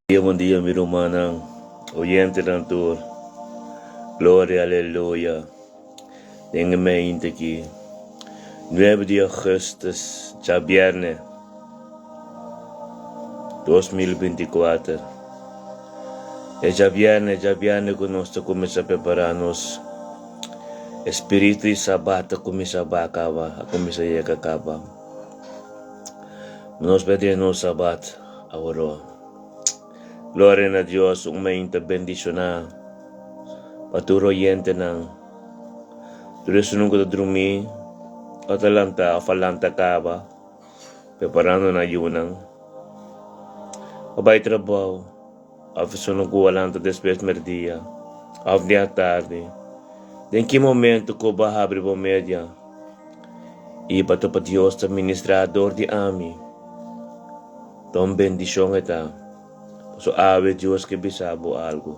Dia bon dia mi rumannan, oyentenan tur. Gloria aleluya. Den e meinte aki, nuebe di augustus, djabierne, 2024. E djabierne, djabierne ku nos ta kuminsá prepará nos espiritu di sabat ta kuminsá ba kaba, a kuminsá yega kaba. Nos bai den nos sabat aworó. Gloria na Dios, un mainta bendishoná pa tur oyentenan. Tur esunnan ku ta drumí òf ta lantá òf a lanta kaba preparando nan yunan pa bai trabou òf esunnan ku a lanta despues merdia òf di atardi. Den ki momento ku bo a habri bo media i bo a topa Dios ta ministrá dor di ami? Ta un bendishon e ta. Pasobra awe Dios ke bisa bo algu.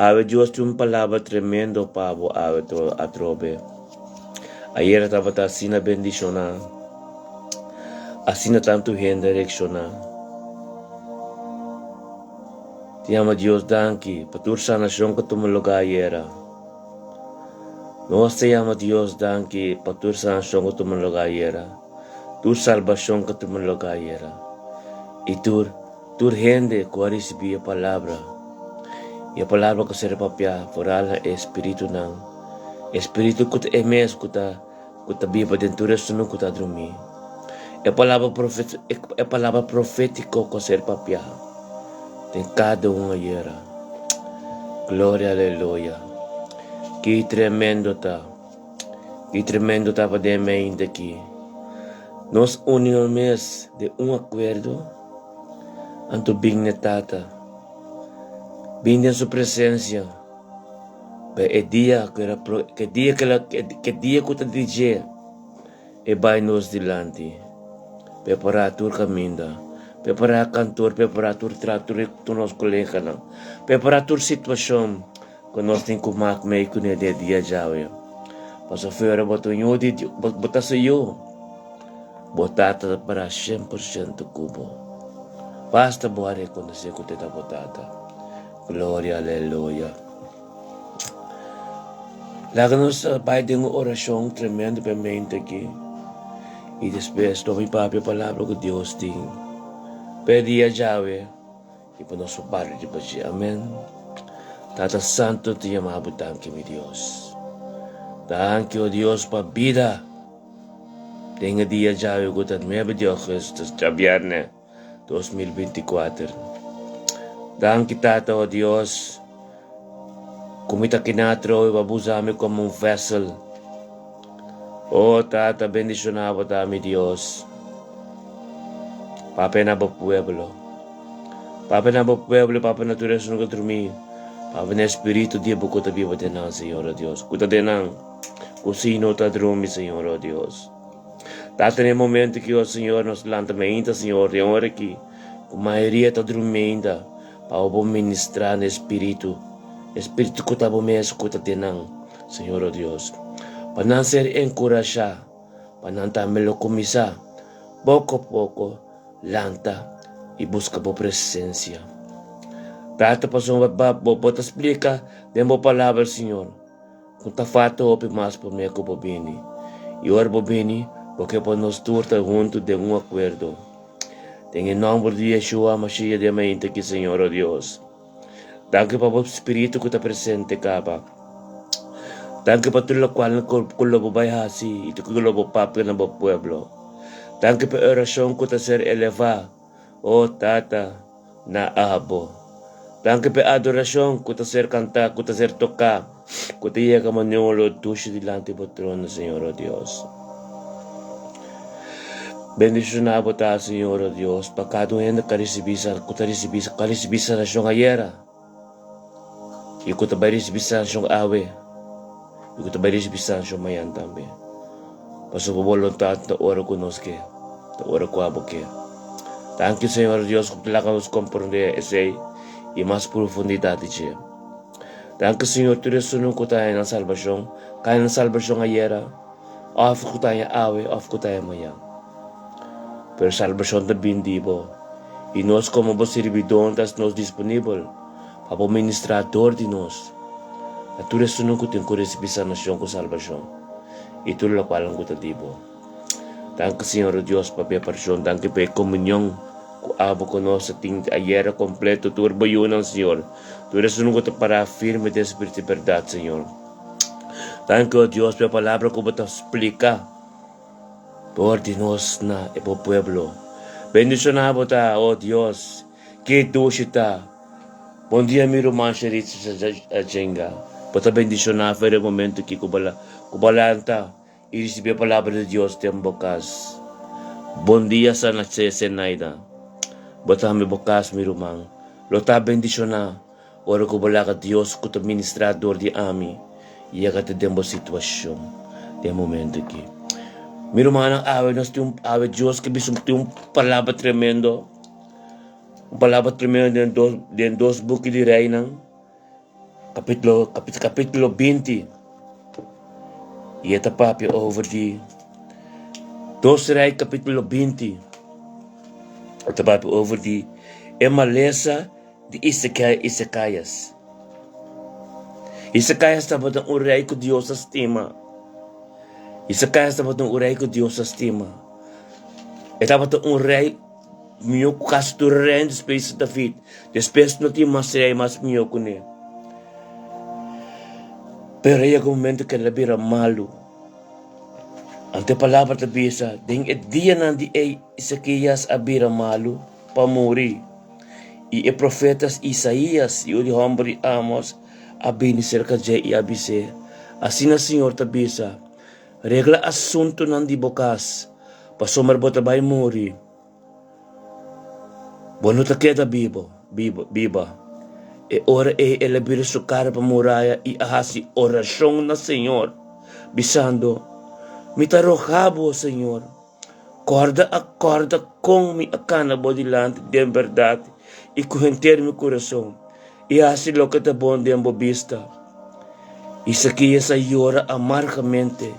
Awe Dios tin un palabra tremendo pa bo awe atrobe. Ayera tabata asina bendishoná. Asina tantu hende a reakshoná. Tin yama Dios danki pa tur sanashon ku a tuma lugá ayera. Nos ta yama Dios danki pa tur sanashon ku a tuma lugá ayera. Tur salbashon ku a tuma lugá ayera. I tur, tur hende ku a risibí e palabra, i e palabra ku a ser papiá foral na e spiritunan, e spiritu ku ta e mes ku ta, ku ta biba den tur esunnan ku ta drumí. E palabra profet, e palabra profétiko ku a ser papiá den kada un ayera. Gloria, aleluya! Ki tremendo ta! Ki tremendo tabata den mente aki! Nos uni nos mes den un akuerdo, anto bin n'e Tata, bin den su presensia pa e dia ku el a ke dia ku el a ke dia ku ta di dje e bai nos dilanti, prepará tur kaminda, prepará kantor, prepará tur tra tur nos koleganan, prepará tur situashon. Ku nos tin ku mak mei kuné den e dia djawe. Pasobra fuera bo ta un yu di Dios, bo ta su yu. Bo tata ta pará 100% ku bo. Basta bo a rekonosé ku te ta bo tata. Gloria, aleluya. Laga nos bai den un orashon tremendo pa e mente aki. I despues lo mi papia palabra ku Dios tin pa e dia djawe. I pa nos por para riba dje. Amen. Tata Santo ta yama bo danki mi Dios. Danki o Dios pa bida den e dia djawe ku ta nuebe di augustus djabierne 2024. Danki Tata o Dios ku mi ta kina atrobe pa bo usa mi komo un vessel. O Tata bendishona bo ta mi Dios. Papia na bo pueblo. Papia na bo pueblo, papia na tur esun ku ta drumí. Papia na e spiritu di bo ku ta biba den nan, Señor o Dios. Ku ta den nan, ku si no ta drumi, Señor o Dios. Tata na e momento ki o Señor nos lanta mainta, Señor, den ora ki ku mayoria ta drumi ainda, pa bo por ministrá na e spiritu, e spiritu ku ta bo mes ku ta den nan, Señor o Dios. Pa nan ser enkurashá. Pa nan tambe lo kuminsá poko poko lanta i buska bo presensia. Tata, pasobra bo bo ta splika den bo palabra, Señor, ku ta falta hopi mas promé ku bo bini. I ora bo bini, bo ke pa nos tur ta huntu den un akuerdo. Den e nòmber di Yeshua Mashiach den mainta aki, Señor, o Dios. Danki pa bo spiritu ku ta presente kaba. Danki pa tur lokual ku lo bo bai hasi i tur ku lo bo papia na bo pueblo. Danki pa e orashon ku ta ser elevá, o Tata, na abo. Danki pa e adorashon ku ta ser kantá, ku ta ser toká, ku ta yega manera un olor dushi dilanti bo trono, Señor, o Dios. Bendishoná bo ta, Señor, o Dios, pa kada un hende ku a risibí ku ta risibí ku a risibí sanashon ayera i ku ta bai risibí sanashon awe i ku ta bai risibí sanashon mañan tambe. Pasobra bo boluntat ta ora ku nos ke, ta ora ku abo ke. Danki, Señor Dios, ku laga nos komprondé esei i mas profundidat di dje. Danki, Señor, tur esunnan ku ta haña nan salbashon, ku a haña nan salbashon ayera. Òf ku ta haña awe òf ku ta haña mañan. Pero salbashon ta bin di bo. I nos komo bo sirbidónan ta nos disponibel pa bo ministrá dor di nos na tur esunnan ku tin ku risibí sanashon ku salbashon i tur lokualnan ku ta di bo. Danki Señor o Dios pa bo aparishon, danki pa e komunion ku abo ku nos a tin ayera kompleto tur bo yunan Señor, tur esunnan ku ta pará firme den spiritu di bèrdat Señor. Danki o Dios pa e palabra ku bo ta splika. Por di nos na e bo pueblo. Bendishoná bo ta, o Dios, ke dushi ta. Bon dia mi ruman Sheritza Jenga. Bo ta bendishoná for e momento aki ku bo ku bo lanta i risibí e palabra di Dios den bo kas. Bon dia Sana Zenaida. Bo tambe bo kas mi ruman lo ta bendishoná Ora ku bo laga Dios ku ta ministrá dor di ami yega te den bo situashon den e momento aki. Mi rumannan, awe nos tin un, awe Dios ke bisa tin un palabra tremendo, un palabra tremendo den dos, den dos buki di Reinan, kapitulo, kapitulo 20. I e ta papia over di dos Rei kapitulo 20. E ta papia over di e malesa di Isekaias. Isekaias tabata un rei ku Dios a stima. Isekaias tabata un rei ku Dios a stima. E tabata un rei mihó ku kasi tur rei despues di David. Despues no tin mas rei mas mihó kuné. Pero a yega un momento ku el a bira malu. Anto e palabra ta bisa, den e dianan di ei Isekaias a bira malu pa muri. I e profetas Isaías, yu di hòmber di Amos, a bini serka dje i a bis'é, Asina señor ta bisa, Regla asuntunan di bo kas, pasobra bo ta bai muri, bo no ta keda bibu, biba. E ora ei el a bira su kara pa muraya i a hasi orashon na señor, bisando, Mi ta roga bo, señor, Kòrda a kòrda kon mi a kana bo dilanti den bèrdat i ku henter mi kurason, i hasi loke ta bon den bo bista. Isaías a yora amargamente.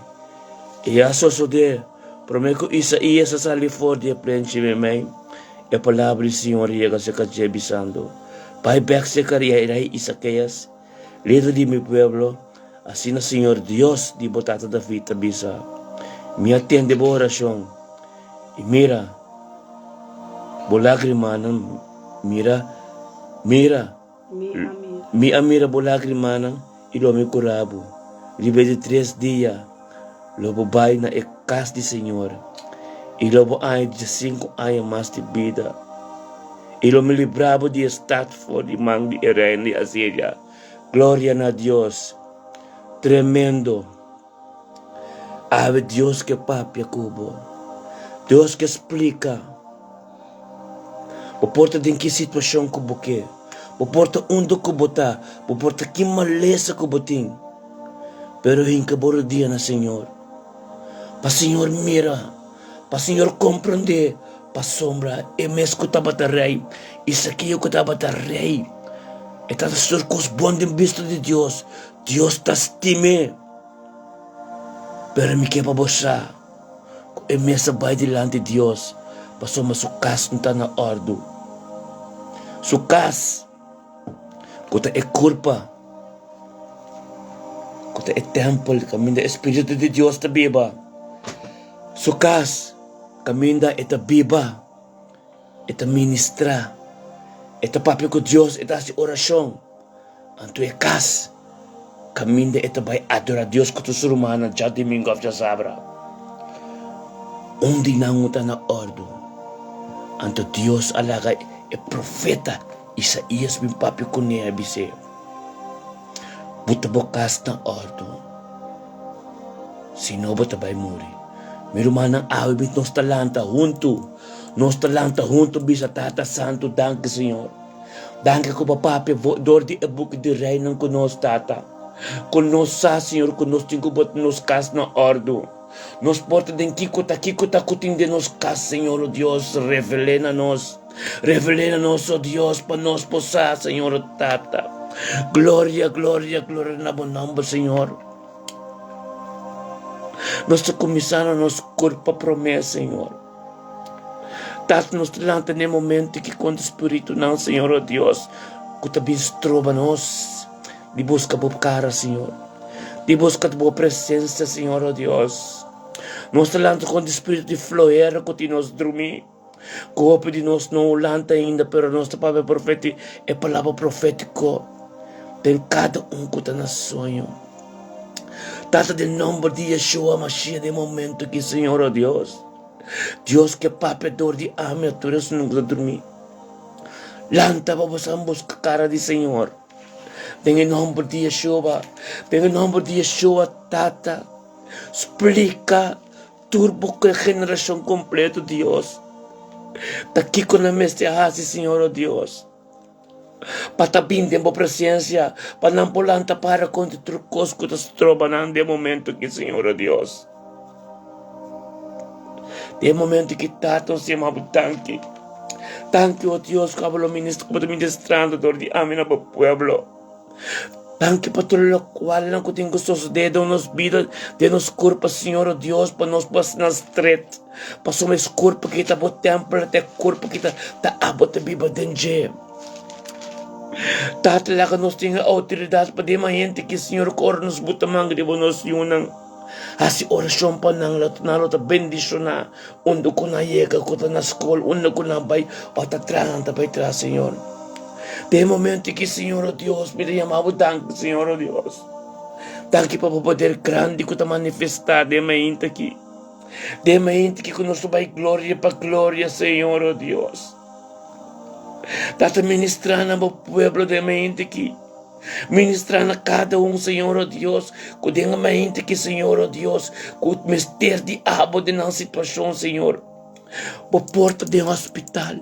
I a sosodé, promé ku Isaías a sali for di e plenchi meimei, e palabra di siñor a yega serka dje, bisando, Bai bèk serka rei Isaías, Lider di mi pueblo, asina Señor Dios di bo tata David ta bisa, Mi a tende bo orashon, i mira, bo lágrimanan, mira, mira, Mi a mira bo lágrimanan i lo mi kura bo. Riba e di tres dia lo bo bai na e kas di Señor, i lo bo haña diesinku aña mas di bida. I lo mi libra bo di e stat for di man di e reino di Asiria. Gloria na Dios! Tremendo! Awe Dios ke papia ku bo. Dios ke splika. Bo por ta den ki situashon ku bo ke. Bo por ta unda ku bo ta. Bo por ta ki malesa ku bo tin. Pero hinka bo rodia na Señor. Pa Señor mira. Pa Señor komprendé, pasobra e mes ku tabata rei, Isakiyo ku tabata rei, e tabata hasi tur kos bon den bista di Dios. Dios ta stim'é. Pero mi ke pa bo sa ku e mes a bai dilanti Dios pasobra su kas no ta na òrdu. Su kas, ku ta e kurpa, ku ta e tèmpel kaminda e spiritu di Dios ta biba. Su kas, kaminda e ta biba, e ta ministrá, e ta papia ku Dios, e ta hasi orashon. Anto e kas, kaminda e ta bai adorá Dios ku tur su rumannan djadumingu òf djasabra. Un di nan no ta na òrdu. Anto Dios a laga e profeta Isaías bin papia kuné a bis'é, Buta bo kas na òrdu, sino bo ta bai muri. Mi rumannan, awe bin nos ta lanta huntu, nos ta lanta huntu bisa Tata Santu, Danki Señor. Danki ku bo papia dor di e buki di Reinan ku nos, Tata. Ku nos sa, Señor, ku nos tin ku bota nos kas na òrdu. Nos por ta den kiko ta kiko ta ku tin den nos kas, Señor, o Dios, revel'é na nos. Revel'é na nos, o Dios, pa nos por sa, Señor, o Tata. Gloria, gloria, gloria na bo nòmber, Señor. Nos ta kuminsá na nos kurpa promé, Señor. Tata, nos ta lanta na e momento ki kontra spiritunan, Señor, o Dios, ku ta bin stroba nos di buska bo kara, Señor, di buska bo presensia, Señor, o Dios. Nos ta lanta kontra spiritu di flohera ku tin nos drumí, ku hopi di nos no lanta ainda, pero nos ta papia profeti e palabra profétiko den kada un ku ta na soño. Tata, den nomber di Yeshua Mashiach, den momento aki, Señor, o Dios, Dios ke papia dor di ami a tur esun ku ta drumí. Lanta pa bo san buska kara di Señor. Den e nomber di Yeshua, den e nomber di Yeshua, Tata, splika tur bo generashon kompleto, Dios, ta kiko nan mester hasi, Señor, o Dios. Pa ta bin den bo presensia, pa nan por lanta para kontra tur kos ku ta stroba nan den momento aki, Señor o Dios. Den momento aki, Tata, nos yama bo danki. Danki, o Dios, ku abo lo ministra, ku bo ta ministrando dor di ami na bo pueblo. Danki pa tur lokualnan ku tin ku sosodé den nos bida, den nos kurpa, Señor o Dios, pa nos por asina stret. Pasobra es kurpo ki ta bo tèmpel, ta e kurpo ki ta ta abo ta biba den dje. Tata, laga nos tin e outoridat pa dema hende ki Señor ku ora nos buta man riba nos yunan, hasi orashon pa nan, nan lo ta bendishoná unda ku nan yega, ku ta na skol, unda ku nan bai òf ta traha, nan ta bai traha, Señor. Den e momento aki, Señor, o Dios, mi ta yama bo danki, Señor, o Dios. Danki pa bo poder grandi ku ta manifestá den e mainta aki. Den mente ki ku nos ta bai gloria pa gloria, Señor, oh Dios. Tata, ministra na bo pueblo den mente ki. Ministra na kada un, Señor, oh Dios, ku den mente ki, Señor, oh Dios, ku mester di abo den nan situashon, Señor. Bo por ta den hospital.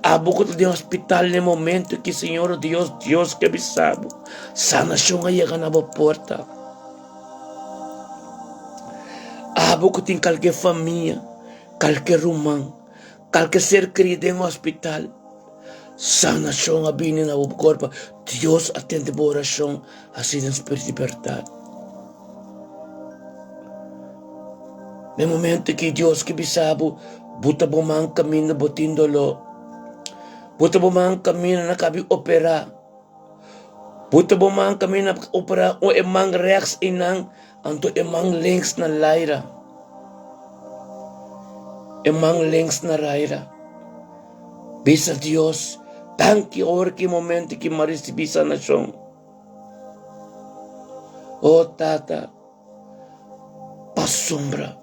Abo ku ta den hospital na e momento ki, Señor, oh Dios, Dios ke bisa bo, sanashon a yega na bo porta. Abo ku tin kalke famia, kalke ruman, kalke ser keri den hospital, sanashon a bini na bo korpo. Dios a tende bo orashon hasi den spiritu di bèrdat. Na e momento ki Dios ke bisa bo, buta bo man kaminda bo tin doló, buta bo man kaminda na kabi operá. Buta bo man kaminda pa opera un e man rechts einan, anto e man links na laira. E man links na raira. Bisa Dios, danki ora ki momento ki mi a risibi sanashon. O Tata. Pasobra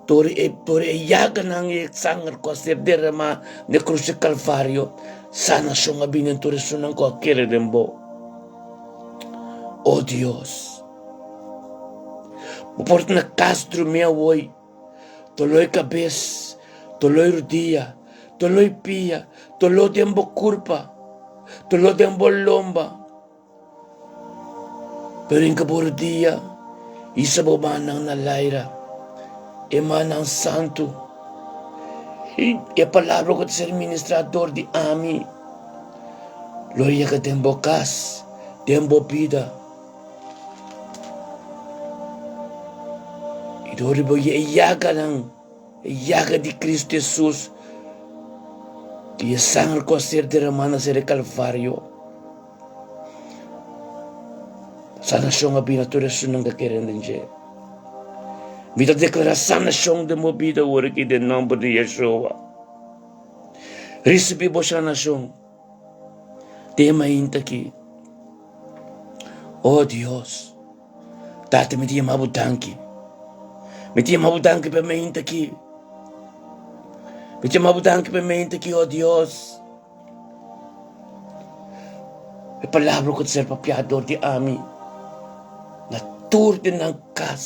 tur e tur e yaganan i e sanger ku a ser derramá na e krus di Kalvario, sanashon a bini na tur esunnan ku a kere den bo. O Dios, bo por ta na kas drumí awoi, doló e kabes, doló e rudia, doló e pia, doló den bo kurpa, doló den bo lomba. Pero inka por dia hisa bo mannan na laira, e mannan santu, i e palabra ku ta ser ministrá dor di ami lo yega den bo kas, den bo bida. I dor di bo e yaganan, e yaga di Kristu Hesus, i e sanger ku a ser deramá na ser e Kalvario. Sanashon a bini tur esunnan ta kere den dje. Mi ta deklará sanashon den bo bida awor aki den nòmber di Yeshua. Risibí bo sanashon den e mainta aki. O Dios, Tata mi ta yama bo danki. Mi ta yama bo danki pa e mainta aki. Mi ta yama bo danki pa e mainta aki, o Dios. E palabra ku ta ser papiá dor di ami na tur di nan kas.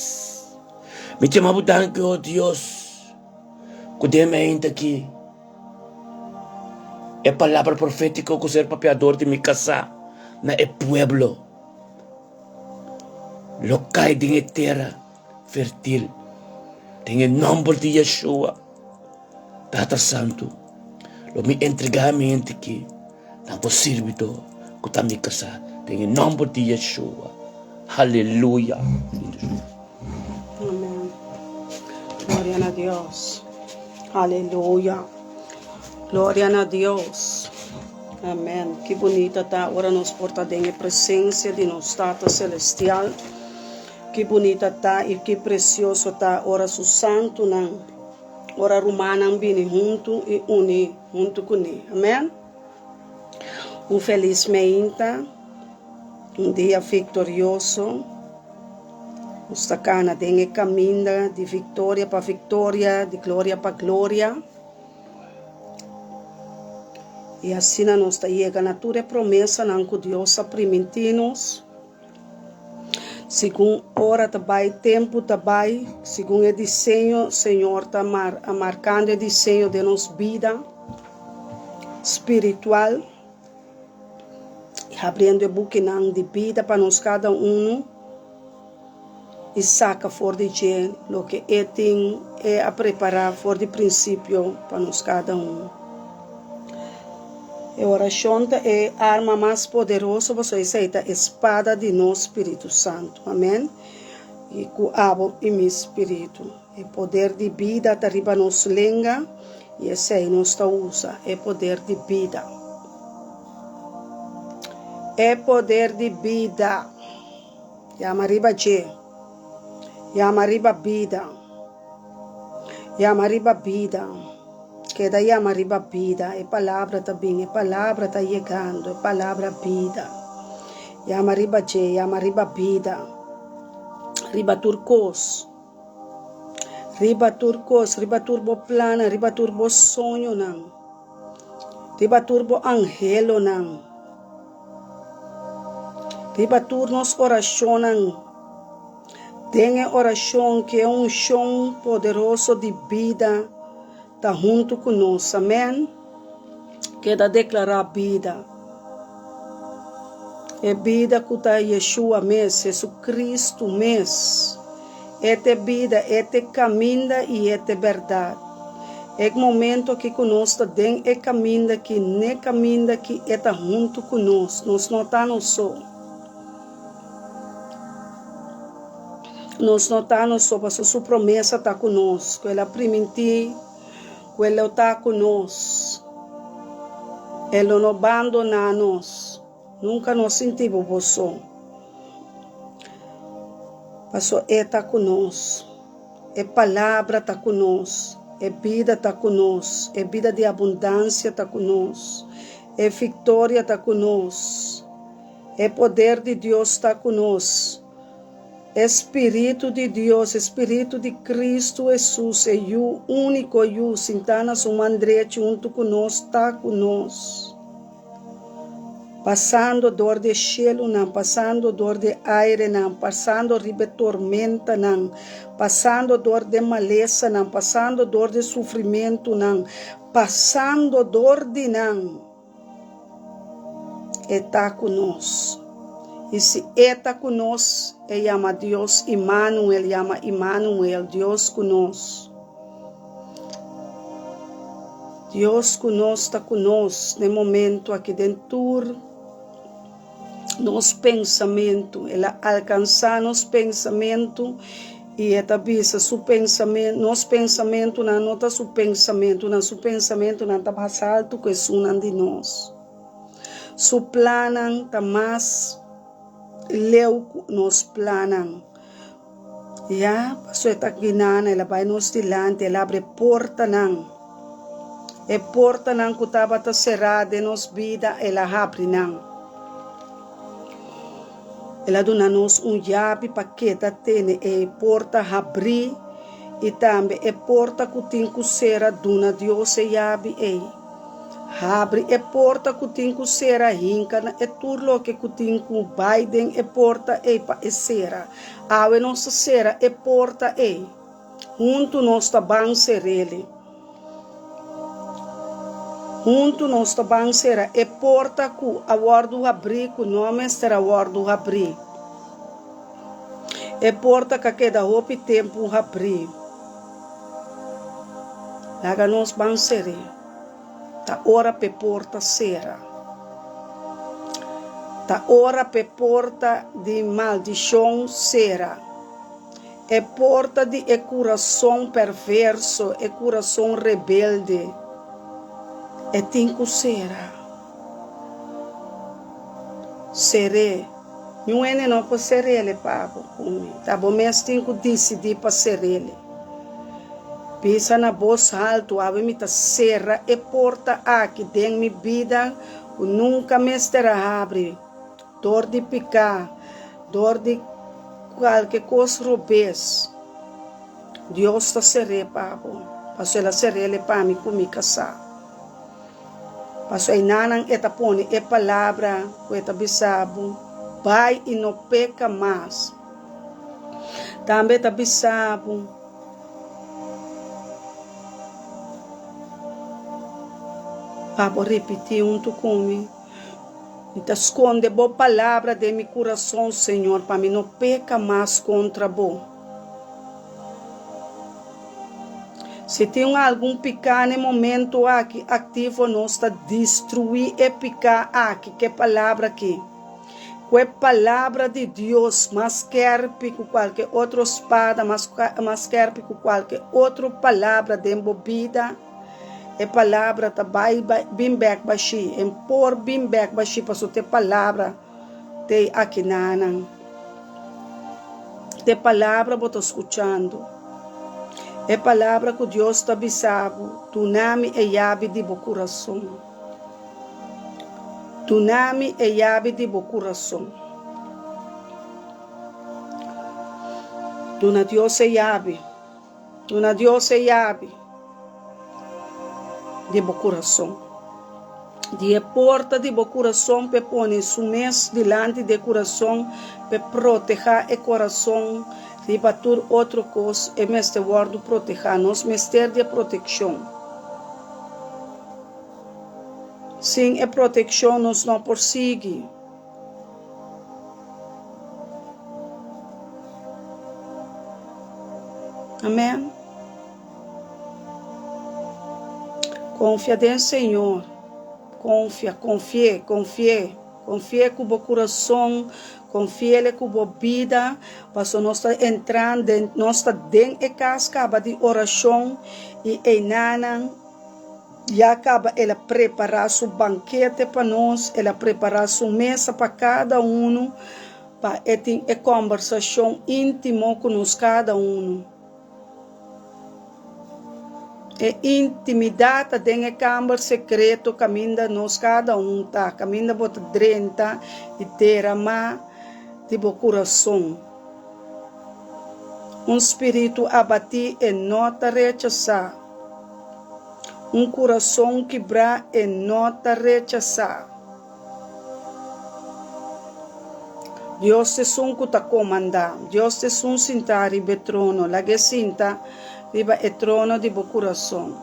Mi ta yama bo danki, o Dios, ku den mi ainda aki e palabra profétiko ku ser papiá dor di mi kasá na e pueblo lo kai den e tera fertil den e nòmber di Yeshua. Tata Santu, lo mi entregá mi hende aki na bo sirbidó ku ta mi kasá, den e nòmber di Yeshua. Aleluya. Amen. Gloria na Dios. Aleluya. Gloria na Dios. Amen. Ki bunita ta ora nos por ta den e presencia di nos Tata Celestial. Ki bunita ta y ki precioso ta ora su santunan, ora rumannan bini huntu y uni huntu cune. Amen. Un feliz meinta, un dia victorioso. Nos ta cana den e caminda di victoria pa victoria, di gloria pa gloria. I asina nos ta yega na tur e promesanan ku Dios a primintí nos. Segun ora ta bai, tempu ta bai, segun e diseño, Señor ta markando e diseño den nos bida spiritual i habriendo e bukinan di bida pa nos kada unu. I saka for di dje loke E tin, E a prepará for di prinsipio pa nos kada un. E orashon ta e arma mas poderoso pasobra esei ta e spada di nos Spiritu Santu. Amen. I ku abo i mi spiritu. E poder di bida ta riba nos lenga i esei nos ta usa, e poder di bida. E poder di bida. Yama riba dje. Yama riba bida. Yama riba bida. Keda yama riba bida. E palabra ta bin, e palabra ta yegando, e palabra bida. Yama riba dje, yama riba bida. Riba tur kos. Riba tur kos, riba tur bo plannan, riba tur bo soñonan. Riba tur bo anhelonan. Riba tur nos orashonnan, den e orashon ku e unshon poderoso di bida ta huntu ku nos. Amen. Keda deklará bida. E bida ku ta Yeshua mes, Hesukristu mes. E ta e bida, e ta e kaminda i e ta e bèrdat. E momento aki ku nos ta den e kaminda aki, n'e kaminda aki e ta huntu ku nos, nos no ta nos so. Nos no ta nos so, pasobra su promesa ta ku nos, ku el a primintí ku e lo ta ku nos, e lo no bandoná nos. Nunka no sinti bo bo so. Paso E ta ku nos. E Palabra ta ku nos. E bida ta ku nos. E bida di abundansia ta ku nos. E viktoria ta ku nos. E poder di Dios ta ku nos. E Spiritu di Dios, e Spiritu di Kristu Hesus, e Yu, úniko Yu, sintá na Su man drechi huntu ku nos, ta ku nos. Pasando dor di e shelunan, pasando dor di e airenan, pasando riba e tormentanan, pasando dor di e malesanan, pasando dor di e sufrimentunan, pasando dor di nan, E ta ku nos. I si E ta ku nos, E yama Dios Imanuel, yama Imanuel, Dios ku nos. Dios ku nos ta ku nos den momento aki den tur nos pensamentu. El a alkansá nos pensamentu i e ta bisa su pensamentu, nos pensamentunan no ta su pensamentunan, su pensamentunan ta mas altu ku esunnan di nos. Su plannan ta mas leu ku nos plannan. Ya, pasobra e ta guinana, el a bai nos dilanti, el a abri e portanan. E portanan ku tabata será den nos bida, el a habri nan. El a duna nos un yabi pa keda tene e porta habrí i tambe e porta ku tin ku sera, duna Dios e yabi ei. Habri e porta ku tin ku sera, hinka na e tur loke ku tin ku bai den e porta ei pa e sera. Awe nos ta sera e porta ei. Huntu nos ta ban ser'el. Huntu nos ta ban sera e porta ku a wòrdu habrí ku no a mester a wòrdu habrí. E porta ka keda hopi tempu habrí. Laga nos ban ser'é. Ta ora p'e porta sera. Ta ora p'e porta di maldishon sera. E porta di e kurason perverso, e kurason rebelde. E tin ku sera. Ser'é. Niun hende no por ser'el pa bo ku mi. Ta bo mes tin ku disidí pa ser'el. Bisa na bos haltu, Awe mi ta sera e porta aki den mi bida ku nunka mester a habri dor di piká, dor di kualke kos robes. Dios ta ser'é pa bo, pasobra el a ser'el pa mi ku mi kasá. Pasobra einanan e ta pone e palabra ku e ta bisa bo, Bai i no peka mas. Tambe e ta bisa bo, Pa bo ripití huntu ku mi, Mi ta skonde bo palabra den mi kurason, Señor, pa mi no peka mas kontra bo. Si tin algun piká na e momento aki aktivo, nos ta destruí e piká aki ku e palabra aki. Ku e palabra di Dios mas skèrpi ku kualke otro spada, mas mas skèrpi ku kualke otro palabra den bo bida, e palabra ta bai bin bèk bashí, e por bin bèk bashí pasobra ta e palabra. Te akinanan. Te palabra bo ta skuchando. E palabra ku Dios ta bisa bo, Duna mi e yabi di bo kurason. Duna mi e yabi di bo kurason. Duna Dios e yabi. Duna Dios e yabi di bo kurason. Di e porta di bo kurason p'e pone su mes dilanti di e kurason p'e protehá e korason riba tur otro kos e mester wòrdu protehá. Nos mester di e protekshon. Sin e protekshon nos no por sigui. Amen. Konfia den Señor. Konfia, konfi'é, konfi'é. Konfi'é ku bo kurason, konfi'é ku bo bida, pasobra nos ta entrando den, nos ta den e kas kaba di orashon i einanan Ya caba el a prepara su bankete pa nos, el a prepara su mesa pa cada uno, pa e tin e combersacion intimo cu nos cada uno. E intimidad ta den e camber secreto caminda nos cada un ta, caminda bo ta drenta y derama di bo curason. Un spiritu abati e no ta rechasa. Un kurason kibrá e no ta rechasá. Dios ta esun ku ta komandá. Dios ta esun sintá riba e trono. Lag'é sinta riba e trono di bo kurason.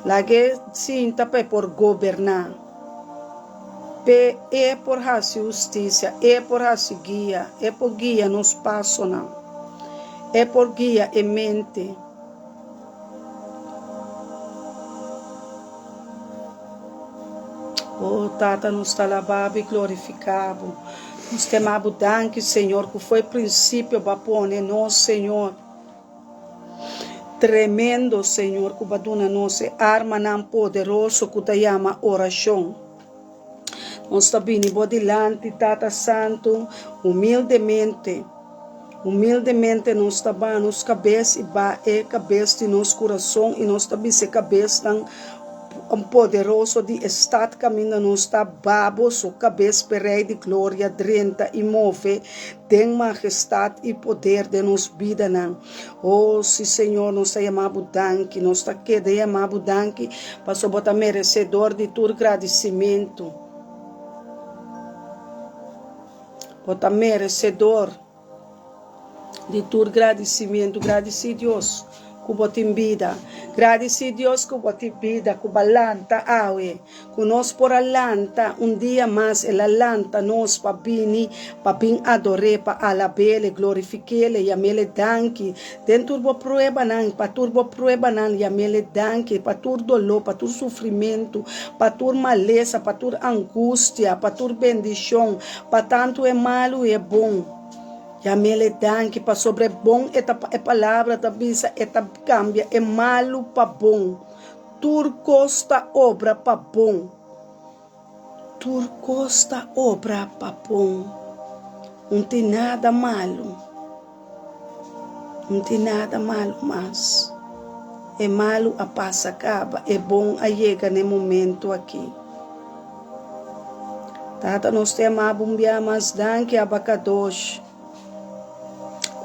Lag'é sinta pa e por goberná. P'e e por hasi hustisia, e por hasi guia, e por guia nos pasonan, e por guia e mente. Oh Tata nos ta alabá bo i glorifiká bo. Nos tema bo danki Señor ku fo'i prinsipio bo a pone nos Señor. Tremendo Señor ku bo a duna nos e armanan poderoso ku ta yama orashon. Nos ta bini bo dilanti, Tata Santu, humildemente. Humildemente nos ta baha nos kabes i baha e kabes di nos kurason i nos ta bisa e kabesnan poderoso di e stat kaminda nos ta, Baha boso kabes p'e Rei di Gloria drenta i move den magestat i poder den nos bidanan. Oh, si Señor, nos ta yama bo danki, nos ta keda yama bo danki, pasobra bo ta merecedor di tur gradicimentu. Bo ta merecedor di tur gradicimentu. Gradici Dios cu bo tin bida. Gradici Dios cu bo tin bida, cu bo a lanta awe. Ku nos por a lanta un dia mas, El a lanta nos pa bini, pa bin ador'É, pa alab'El, glorifik'El, yam'El danki. Den tur bo pruebanan, pa tur bo pruebanan, yam'El danki, pa tur doló, pa tur sufrimentu, pa tur malesa, pa tur angustia, pa tur bendishon, pa tantu e malu i e bon. Yam'El danki, pasobra e bon e ta, e palabra ta bisa, e ta kambia e malu pa bon. Tur kos ta obra pa bon. Tur kos ta obra pa bon. Un tin nada malu. Un tin nada malu mas. E malu a pasa kaba, e bon a yega n'e momentu aki. Tata nos ta yama bo un bia mas danki Abba Kadosh.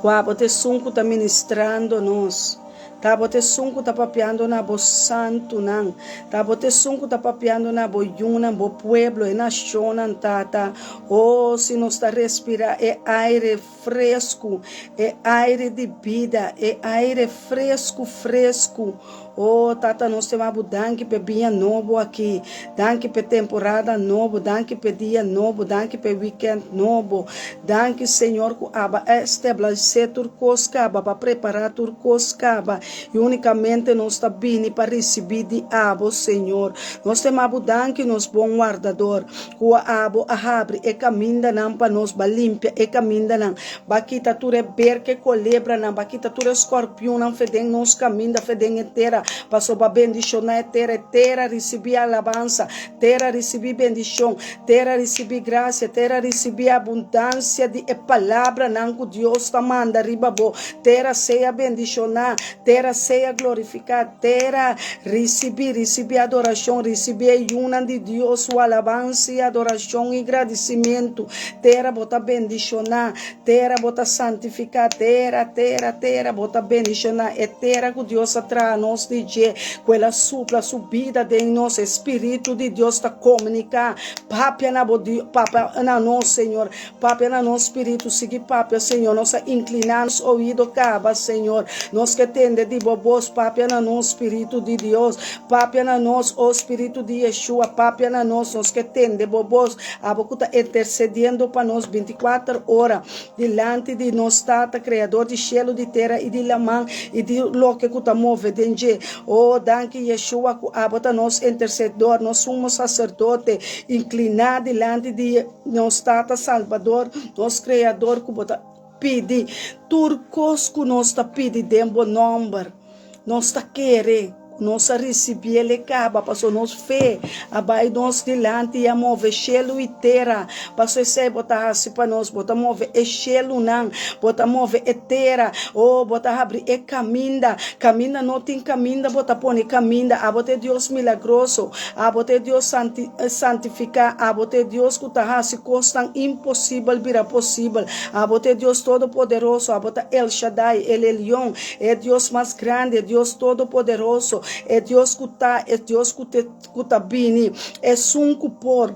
Ku abo ta esun ku ta ministrando nos. Ta abo ta esun ku ta papiando na bo santunan. Ta abo ta esun ku ta papiando na bo yunan, bo pueblo, e nashonnan, Tata. O, si nos ta respirá e aire fresku, e aire di bida, e aire fresku, fresku. O, Tata, nos te wak bo danki p'e biña nobo aki. Danki p'e temporada nobo. Danki p'e dia nobo. Danki p'e weekend nobo. Danki, Señor, ku aba a establesé tur kos kaba, pa prepará tur kos kaba, i únikamente nos ta bini pa risibí di abo, Señor. Nos te ma bo danki, nos bon Wardador, ku abo a habri e kamindanan pa nos, ba limpia e kamindanan, ba kita tur e berke kolebranan, ba kita tur e skòrpiunnan fe den nos kaminda, fe den e tera, pasobra ba bendishoná e tera, e tera risibí alabansa, tera risibí bendishon, tera risibí grasia, tera risibí abundansia di e palabranan ku Dios ta manda riba bo. Tera sea bendishoná, tera sea glorifiká, tera risibí, risibí adorashon, risibí e yunan di Dios su alabansa i adorashon i gradisimentu. Tera bo ta bendishoná, tera bo ta santifiká, tera, tera, tera bo ta bendishoná, e tera ku Dios a traha nos di dje, ku el a supla su bida den nos, e Spiritu di Dios ta komuniká, papia na bo, papia na nos, Señor. Papia na nos spiritu, sigui papia, Señor. Nos a incliná nos oido caba, Señor. Nos ke tende di bo bos. Papia na nos, Spiritu di Dios. Papia na nos, o Spiritu di Yeshua. Papia na nos. Nos ke tende bo bos. Abo cu ta intercediendo pa nos binticuater ora dilanti di nos Tata, Creador di cielo, di tera y di laman y di loke cu ta move den dje. O, danki Yeshua cu abo ta nos intercedor, nos sumo sacerdote, incliná dilanti di. Nos Tata Salbador, nos Kreador ku bo ta pidi tur kos ku nos ta pidi den bo nòmber. Nos ta kere ku nos a risibiel e kaba pasobra nos fe a bai nos dilanti i a move shelu i tera. Pasobra esei bo ta hasi pa nos, bo ta move e shelunan, bo ta move e tera, o bo ta habri e kaminda. Kaminda no tin kaminda, bo ta pone kaminda. Abo ta e Dios milagroso, abo ta e Dios santi. Santifiká, abo ta e Dios ku ta hasi kosnan imposibel bira posibel. Abo ta e Dios Todopoderoso, abo ta El Shaddai, El Elyon, e Dios mas grandi, e Dios Todopoderoso, e Dios ku ta, e Dios ku te, ku ta bini, Esun ku por.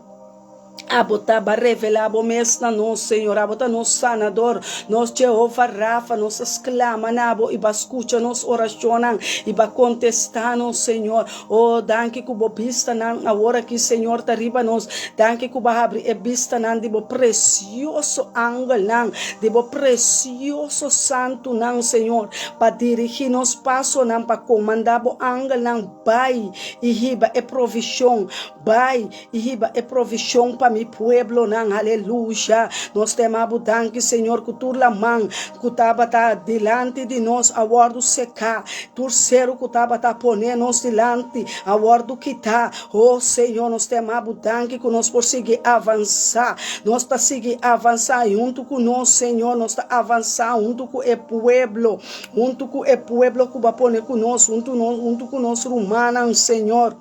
Abo ta ba revelá bo mes na nos, Señor. Abo ta nos Sanador, nos Jehova Rafa. Nos a sklama na bo i bo a skucha nos orashonnan i bo a kontestá nos, Señor. Oh, danki ku bo bistanan awor aki, Señor, ta riba nos. Danki ku bo a habri e bistanan di bo presioso angelnan, di bo presioso santunan, Señor, pa dirigí nos pasonan, pa komandá bo angelnan bai i hiba e provishon, bai i hiba e provishon pa mi pueblonan. Aleluya! Nos ta yama bo danki, Señor, ku tur laman ku tabata dilanti di nos a wòrdu seká, tur seru ku tabata pone nos dilanti a wòrdu kitá. O Señor, nos ta yama bo danki ku nos por sigui avansá. Nos ta sigui avansá i huntu ku nos, Señor, nos ta avansá huntu ku e pueblo, huntu ku e pueblo ku bo a pone ku nos, huntu huntu ku nos rumannan, Señor.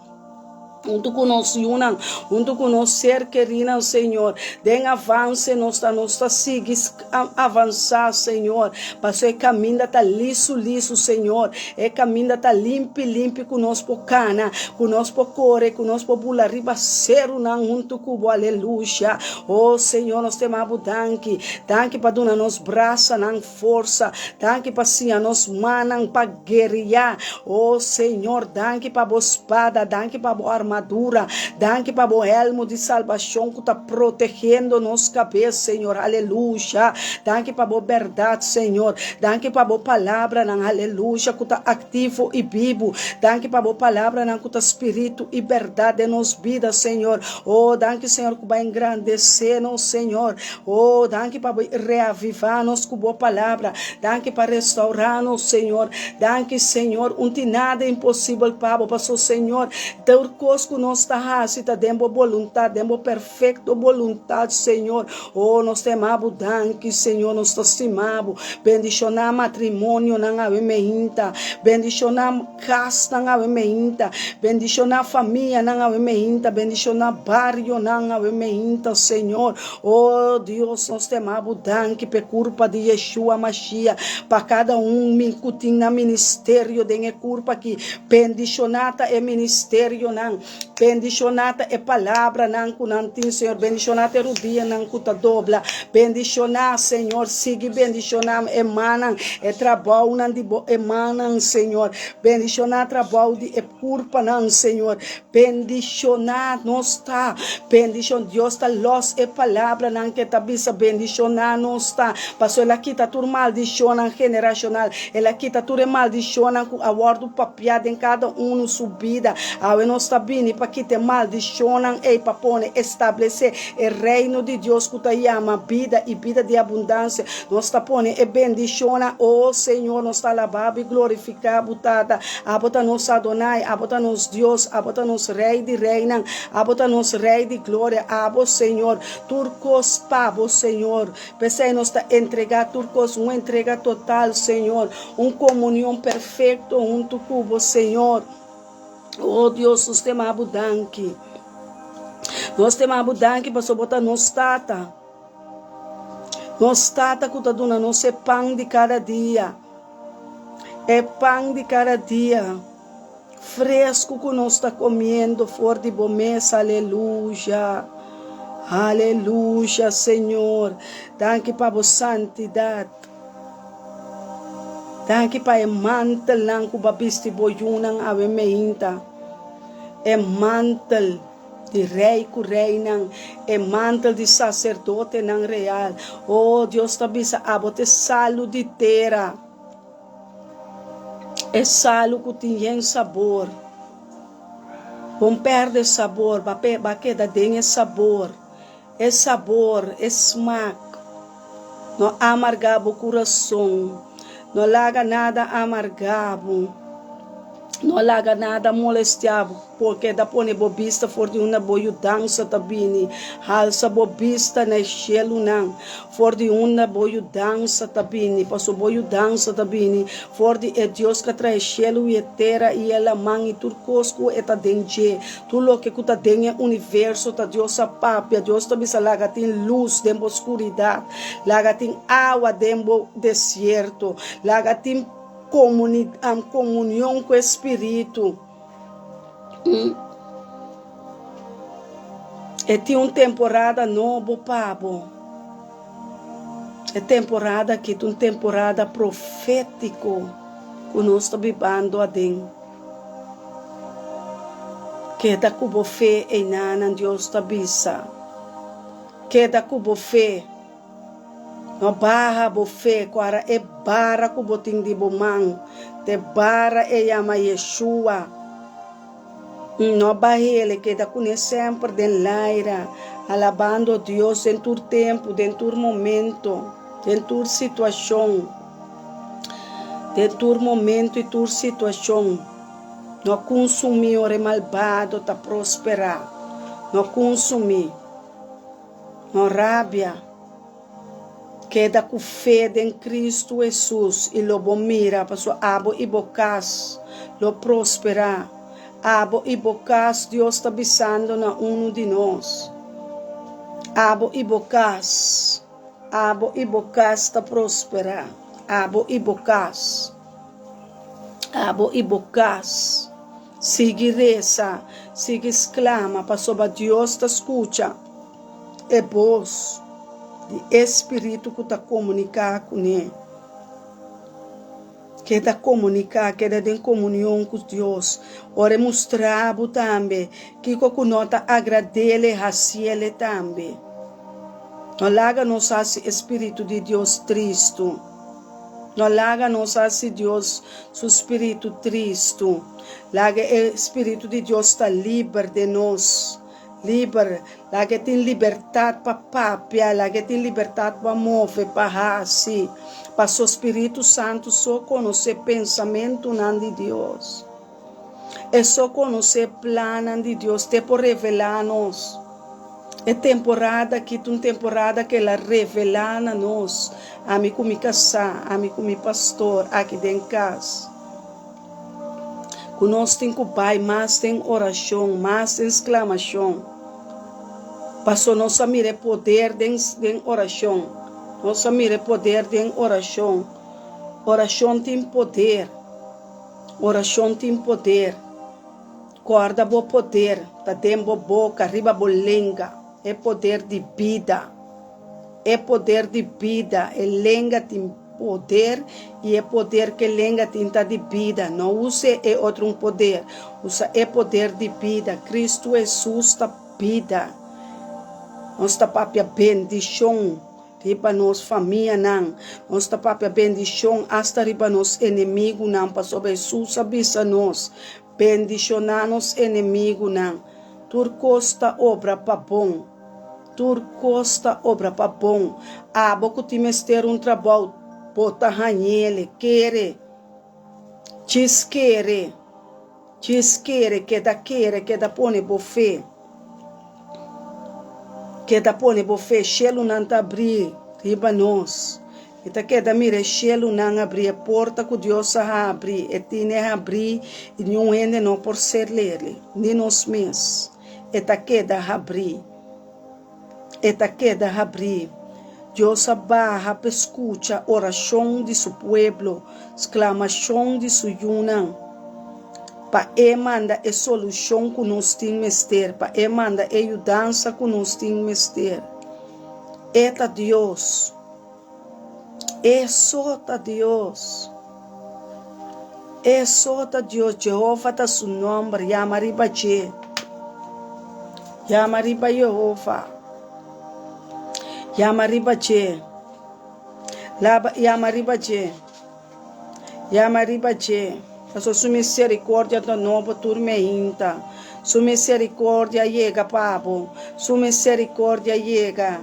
Huntu ku nos yunan, huntu ku nos ser kerinan, Señor. Den avanse nos ta, nos ta sigui avansá, Señor. Pasobra e kaminda ta lisu lisu, Señor. E kaminda ta limpi limpi ku nos por kana, ku nos por kore, ku nos por bula riba serunan huntu ku bo. Aleluya. Oh, Señor, nos ta yama bo danki. Danki pa duna nos brasanan forsa. Danki pa siña nos mannan pa guerriá. Oh Señor, danki pa bo spada, danki pa bo armadura. armadura. Danki pa bo helmo di salbashon ku ta protegiendo nos kabes, Señor. Aleluya. Danki pa bo bèrdat, Señor. Danki pa bo palabranan, aleluya, ku ta aktivo i bibu. Danki pa bo palabranan ku ta spiritu i bèrdat den nos bida, Señor. Oh, danki, Señor, ku bo a engrandesé nos, Señor. Oh, danki pa bo reavivá nos ku bo palabra. Danki pa restaurá nos, Señor. Danki, Señor. Un tin nada imposibel pa bo, paso, Señor, tur kos ku nos ta hasi ta den bo boluntat, den bo perfekto boluntat, Señor. Oh, nos ta yama bo danki, Señor. Nos ta stima bo. Bendishoná matrimonionan awe meinta. Bendishoná kasnan awe meinta. Bendishoná famianan awe meinta. Bendishoná barionan awe meinta, Señor. Oh, Dios, nos ta yama bo danki p'e kurpa di Yeshua Mashiach, pa kada un min ku tin nan ministerio den e kurpa aki. Bendishoná ta e ministerionan. Bendishoná ta e palabranan ku nan tin, Señor. Bendishoná ta e rudianan ku ta dobla. Bendishoná, Señor. Sigui bendishoná e mannan, e trabounan di bo e mannan, Señor. Bendishoná trabou di e kurpanan, Señor. Bendishoná nos ta. Bendishon, Dios ta lòs e palabranan ku e ta bisa. Bendishoná nos ta. Pasobra el a kita tur maldishonnan generashonal. El a kita tur e maldishonnan ku a wòrdu papiá den kada unu su bida. Awe nos ta bini pa kita e maldishonnan ei pa pone establesé e Reino di Dios ku ta yama bida i bida di abundansia. Nos ta pone e bendishonnan. O Señor, nos ta alabá bo i glorifiká bo, Tata. Abo ta nos Adonai, abo ta nos Dios, abo ta nos Rei di reinan, abo ta nos Rei di gloria. Abo, Señor, tur kos pa bo, Señor. P'esei nos ta entregá tur kos, un entrega total, Señor, un komunion perfekto huntu ku bo, Señor. O Dios, nos ta yama bo danki. Nos ta yama bo danki pasobra bo ta nos Tata. Nos Tata ku ta duna nos e pan di kada dia, e pan di kada dia fresku ku nos ta komiendo for di bo mesa. Aleluya! Aleluya, Señor. Danki pa bo santidat. Danki pa e mantelnan ku bo a bisti bo yunan awe meinta. E mantel di rei ku reinan, e mantel di saserdotenan real. O Dios ta bisa, abo ta e salu di tera. E salu ku tin yen sabor. Bon perde sabor, ba ba keda den e sabor. E sabor, e smak. No amarga bo kurason. No laga nada amarga bo. No laga nada molestia bo. Por keda pone bo bista for di unda bo yudansa ta bini. Halsa bo bista na e shelunan, for di unda bo yudansa ta bini. Pasobra bo yudansa ta bini for di e Dios ku a traha e shelu i e tera i e laman i tur kos ku e ta den dje. Tur loke ku ta den e universo ta Dios a papia. Dios ta bisa, Laga tin lus den bo skuridat. Laga tin awa den bo desierto. Laga tin komunion ku e Spiritu. E tin un temporada nobo pa bo. E temporada aki ta un temporada profétiko ku nos ta bibando aden. Keda ku bo fe einanan, Dios ta bisa. Keda ku bo fe. No baha bo fe ku ara e bara ku bo tin di bo man, te bara e yama Yeshua. No bah'el, keda kuné semper den laira, alabando Dios den tur tempu, den tur momento, den tur situashon. Den tur momento i tur situashon, no kunsumí ora e malbado ta prosperá. No kunsumí. No rabia. Keda ku fe den Kristu Hesus i lo bo mira pasobra abo i bo kas lo prosperá. Abo i bo kas, Dios ta bisando na unu di nos. Abo i bo kas. Abo i bo kas ta prosperá. Abo i bo kas. Abo i bo kas. Sigui resa, sigui sklama, pasobra Dios ta skucha e bos di e Spiritu ku ta komuniká kuné. Keda komuniká, keda den komunion ku Dios. Ora e mustra bo tambe kiko ku no ta agrad'El, hasiel tambe. No laga nos hasi e spiritu di Dios tristu. No laga nos hasi Dios su spiritu tristu. Laga e spiritu di Dios ta liber den nos. Liber, laga e tin libertat pa papia, laga e tin libertat pa move, pa hasi. Paso Spiritu Santu so konosé pensamentunan di Dios. E so konosé plannan di Dios, te por revelá nos. E temporada aki ta un temporada ku el a revelá na nos, ami ku mi kasá, ami ku mi pastor aki den kas. Ku nos tin ku bai mas den orashon, mas den sklamashon. Paso nos a mira e poder den den orashon. Nos a mira e poder den orashon. Orashon tin poder. Orashon tin poder. Kòrda bo poder ta den bo boka, riba bo lenga, e poder di bida. E poder di bida, e lenga tin poder i e poder ku e lenga tin ta di bida. No usa e otro un poder, usa e poder di bida. Kristu Hesus ta bida. Nos ta papia bendishon riba nos famianan, nos ta papia bendishon asta riba nos enemigunan, pasobra Hesus a bisa nos, Bendishoná nos enemigunan. Tur kos ta obra pa bon. Tur kos ta obra pa bon. Abo ku tin mester un trabou, bo ta hañ'el. Kere. Djis kere. Djis kere. Keda kere. Keda pone bo fe. Keda pone bo fe. Shelunan ta abrí riba nos. Mi ta keda mira e shelunan abrí, e porta ku Dios a habri, e tine habrí i niun hende no por ser'el, ni nos mes. E ta keda habrí. E ta keda habrí. Dios a baha pa e skucha orashon di su pueblo, sklamashon di su yunan, pa e manda e solushon ku nos tin mester, pa e manda e yudansa ku nos tin mester. E ta Dios. E so ta Dios. E so ta Dios. Jehova ta su nomber. Yama riba dje. Yama riba Jehova. Yama riba dje. Laba, yama riba dje. Yama riba dje. Pasobra su misericordia ta nobo tur meinta. Su misericordia yega pa bo. Su misericordia yega.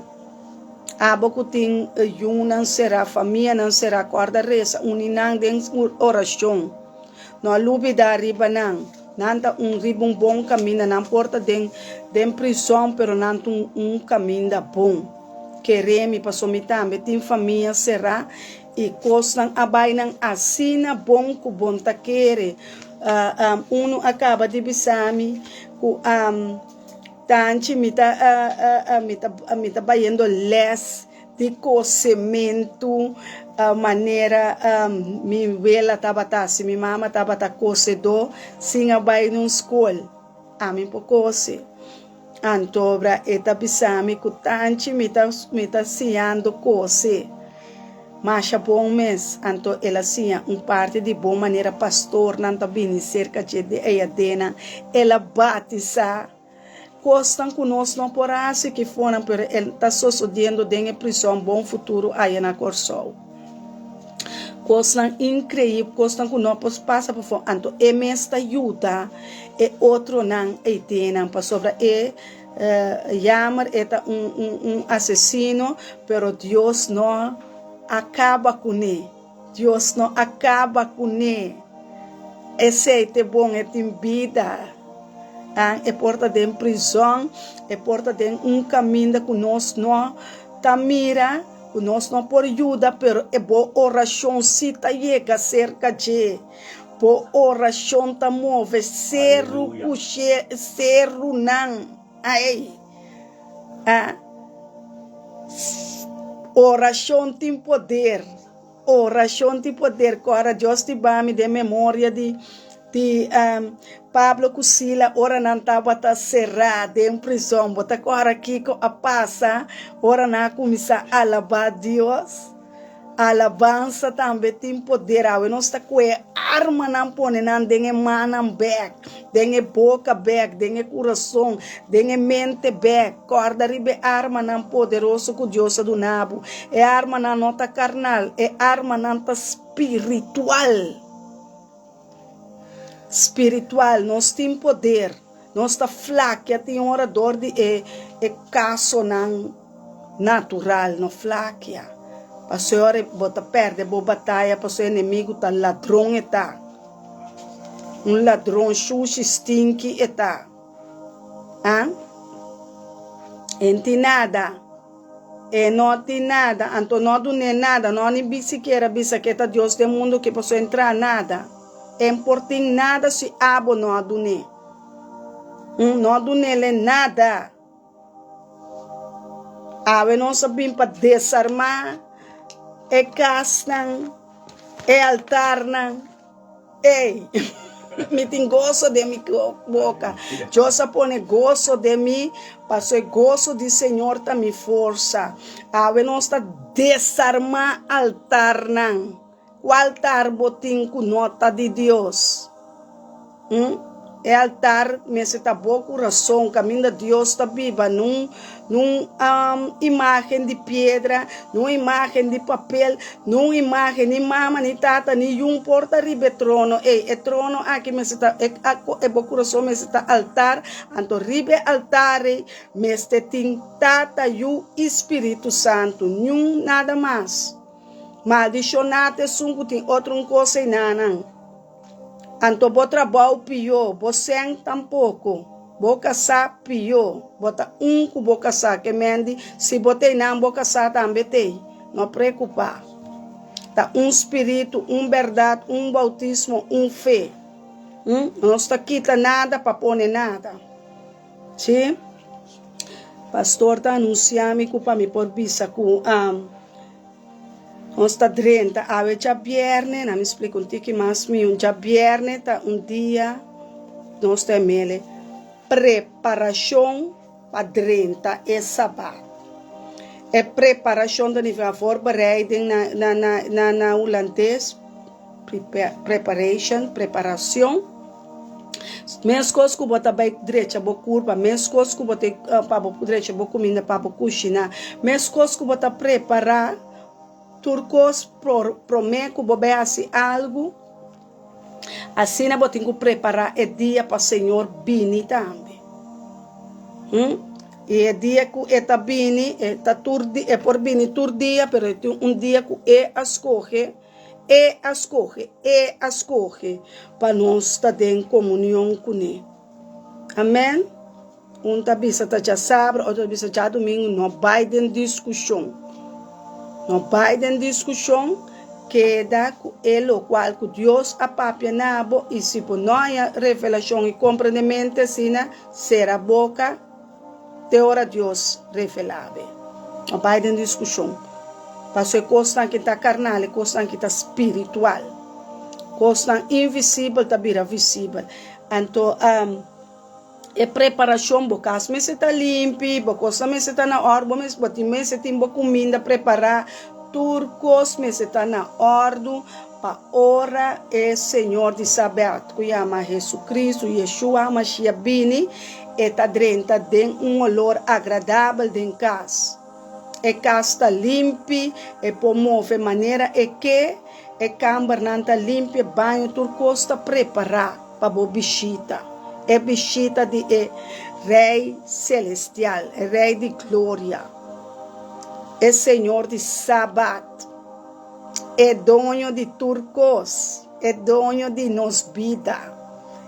Abo ku tin yunan será, famianan será, kòrda resa, uni nan den orashon. No a lubidá riba nan. Nan ta un riba un bon kaminda. Nan por ta den den prison, pero nan ta un un kaminda bon. Keré mi, pasobra mi tambe tin famia será i kosnan a bai nan asina bon ku bon ta kere. Unu a kaba di bisa mi ku. Tanchi mi ta mi ta mi ta bayendo les di kosementu manera mi wela tabata hasi, mi mama tabata kosedó sin a bai nun skol. Ami por kose. Antobra e ta bisa mi ku tanchi mi ta mi ta siñando kose masha bon mes. Anto el a siña un parti di bon manera pastornan ta bini serka dje di eyadenan. El a batisá. Kosnan ku nos no por hasi ki fonan pero el ta sosodiendo den e prison Bon Futuro aya na Kòrsou. Kosnan inkreib, kosnan ku no por pasa pafó. Anto e mes ta yuda e otronan eidenan pasobra e yamer e ta un un asesino pero Dios no a kaba kuné. Dios no a kaba kuné. Esei te bon, e tin bida. An e por ta den prizòn, e por ta den un kaminda ku nos no ta mira, ku nos no por yuda, pero e bo orashon sí ta yega serka dje. Bo orashon ta move seru ku serunan. Ai! A Orashon tin poder. Orashon tin poder. Kòrda Dios tin bami den memoria di di Pablo ku Sila ora nan tabata será den prizòn. Bo ta kòrda kiko a pasa ora nan a kuminsá alabá Dios? Alabansa tambe tin poder. Awe nos ta kohe armanan pone nan den e mannan bek, den e boka bek, den e kurason, den e mente bek. Kòrda riba e armanan poderoso ku Dios a duna bo. E armanan no ta karnal, e armanan ta spiritual. Spiritual, nos tin poder. Nos ta flakia tin ora dor di e e kasonan natural, no flakia. Pasobra ora bo ta perde bo bataya pasobra e enemigu ta ladron e ta. Un ladron shushi stinki e ta. A E n'tin nada. E no tin nada. Anto no dun'é nada. No ni sikiera bisa ke ta Dios den mundu ke pasobra e n'traha nada. E n'por tin nada si abo no a dun'é. No dun'el e nada. Awe nos a bin pa desarmá e kasnan, e altarnan. Ey, mi tin goso den mi boka. Dios a pone goso den mi, paso e goso di Señor ta mi forsa. Awe nos ta desarmá altarnan. Ku altar bo tin ku no ta di Dios? Hm? E altar mester ta bo kurason, kaminda Dios ta biba, nun nun imágen di piedra, nun imágen di papel, nun imágen ni mama, ni tata, ni yun por ta riba e trono ei. E trono aki mester ta, e e bo kurason mester ta altar, anto riba e altar ei mester tin Tata, Yu i Spiritu Santu, niun nada mas. Maldishoná ta esun ku tin otro un kos einanan. Anto bo trabou pió, bo sèn tampoko. Bo kasá pió, bo ta un ku bo kasá. Ke mendi, si bo t'ei nan, bo kasá tambe t'ei. No preokupá. Ta un spiritu, un bèrdat, un boutismo, un fe. Nos ta kita nada pa pone nada. Sí? Pastor ta anunsiá mi ku pa mi por bisa ku. Nos ta drenta awe djabierne, na mi splika un tiki mas miun, djabierne ta un dia nos ta emele preparashon pa drenta e sabat. E preparashon ta nifiká voorbereiding na na na na na hulandes. Preparation, preparacion. Mescos cu bo ta bay drecha bo curpa, mescos cu bo ta pa bo drecha bo cuminda pa bo cushina, mescos cu bo ta prepara tur cos prome cu bo bay haci algo, asina bo tin cu prepara e dia pa Señor bini tambe. Y e dia cu e ta bini, e ta tur e por bini tur dia, pero e tin un dia cu e a scoge. E a skohe, E a skohe pa nos ta den komunion kuné. Amèn. Un ta bisa ta djasabra, otro ta bisa djadumingu, no bai den diskushon. No bai den diskushon, keda ku e lokual ku Dios a papia na bo, i si bo no haña revelashon i komprendemente asina, sera boka. Te ora Dios revelá be. No bai den diskushon. Paso e kosnan ki ta karnal, e kosnan ki ta spiritual. Kosnan invisibel ta bira visibel. Anto e preparashon, bo kas mester ta limpi, bo kosnan mester ta na òrdu, bo mester bo tin mester tin bo kuminda prepará. Tur kos mester ta na òrdu. Pa ora e Señor di Sabat, ku yama Jesucristo, Yeshua HaMashiach, bini, e ta drenta den un olor agradabel den kas. E kas ta limpi, e por move manera e ke, e kambernan ta limpi, e baño, tur kos ta prepará pa bo bishita, e bishita di e Rei Selestial, e Rei di Gloria, e Señor di Sabat. E doño di tur kos, e doño di nos bida,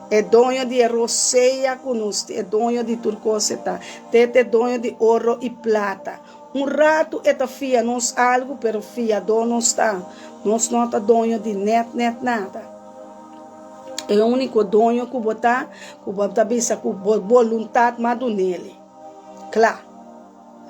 e doño di e rosea ku nos tin, e doño di tur kos e ta. Te ta e doño di oro i plata. Un ratu e ta fia nos algu, pero fiadó nos ta. Nos no ta doño di nèt nèt nada. E úniko doño ku bo ta, ku bo ta bisa ku bo boluntat m'a dun'el. Kla.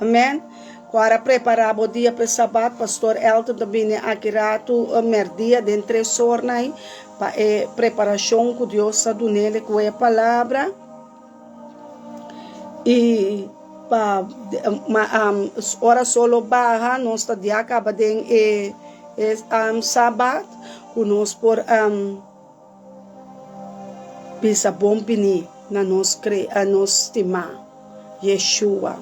Amen. Ku ora prepará bo dia pa e Sabat, Pastor Elton ta bini aki ratu mèrdia den tres ornan ei pa e preparashon ku Dios a dun'el ku e palabra i pa ora sol lo baha nos ta dia kaba den e. E Sabat ku nos por bisa bon bini na nos kre nos stimá Yeshua.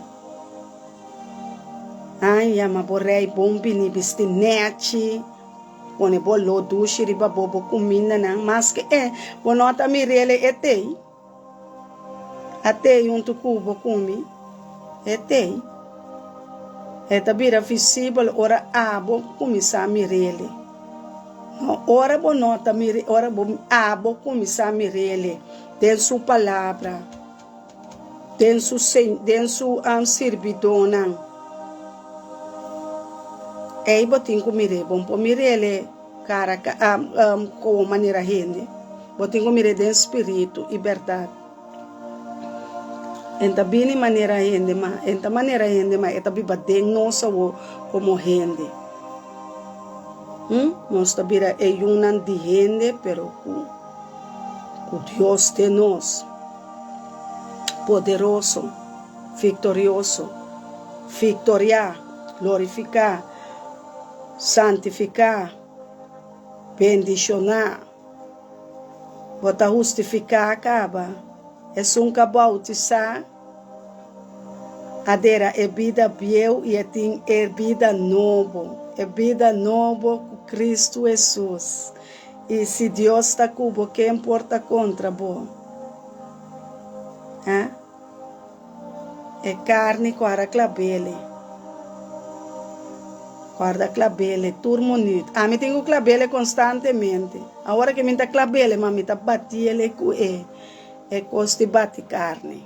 Ai yama bo rei bon bini bisti nèchi, pone bo lo dushi riba bo bo kumindanan, maske e bo no ta mir'el e tei. A tei huntu ku bo ku mi, e tei. E ta bira visibel ora abo kuminsá mir'el. No ora bo no ta mir'el, ora bo abo kuminsá mir'el den su palabra, den su den su sirbidónan. Ei bo tin ku mir'é, bo no por mir'el. Kara komo manera hende. Bo tin ku mir'é den spiritu i bèrdat. E ta bini manera hende, ma e ta manera hende, ma e ta biba den nos awor komo hende. Nos ta bira e yunan di hende, pero ku ku Dios den nos. Poderoso, viktorioso, viktoriá, glorifiká. Santifiká, bendishoná. Bo ta hustifiká kaba. Esun ku a boutisá a dera e bida bieu i e tin e bida nobo, e bida nobo ku Kristu Hesus. I si Dios ta ku bo, ken por ta kontra bo? Ha? E karni kuarda klabele. Kuarda klabele tur munut. Ami tin ku klabele konstantemente. Awor ke mi ta klabele ma mi ta batiele ku e e kos di bati karni.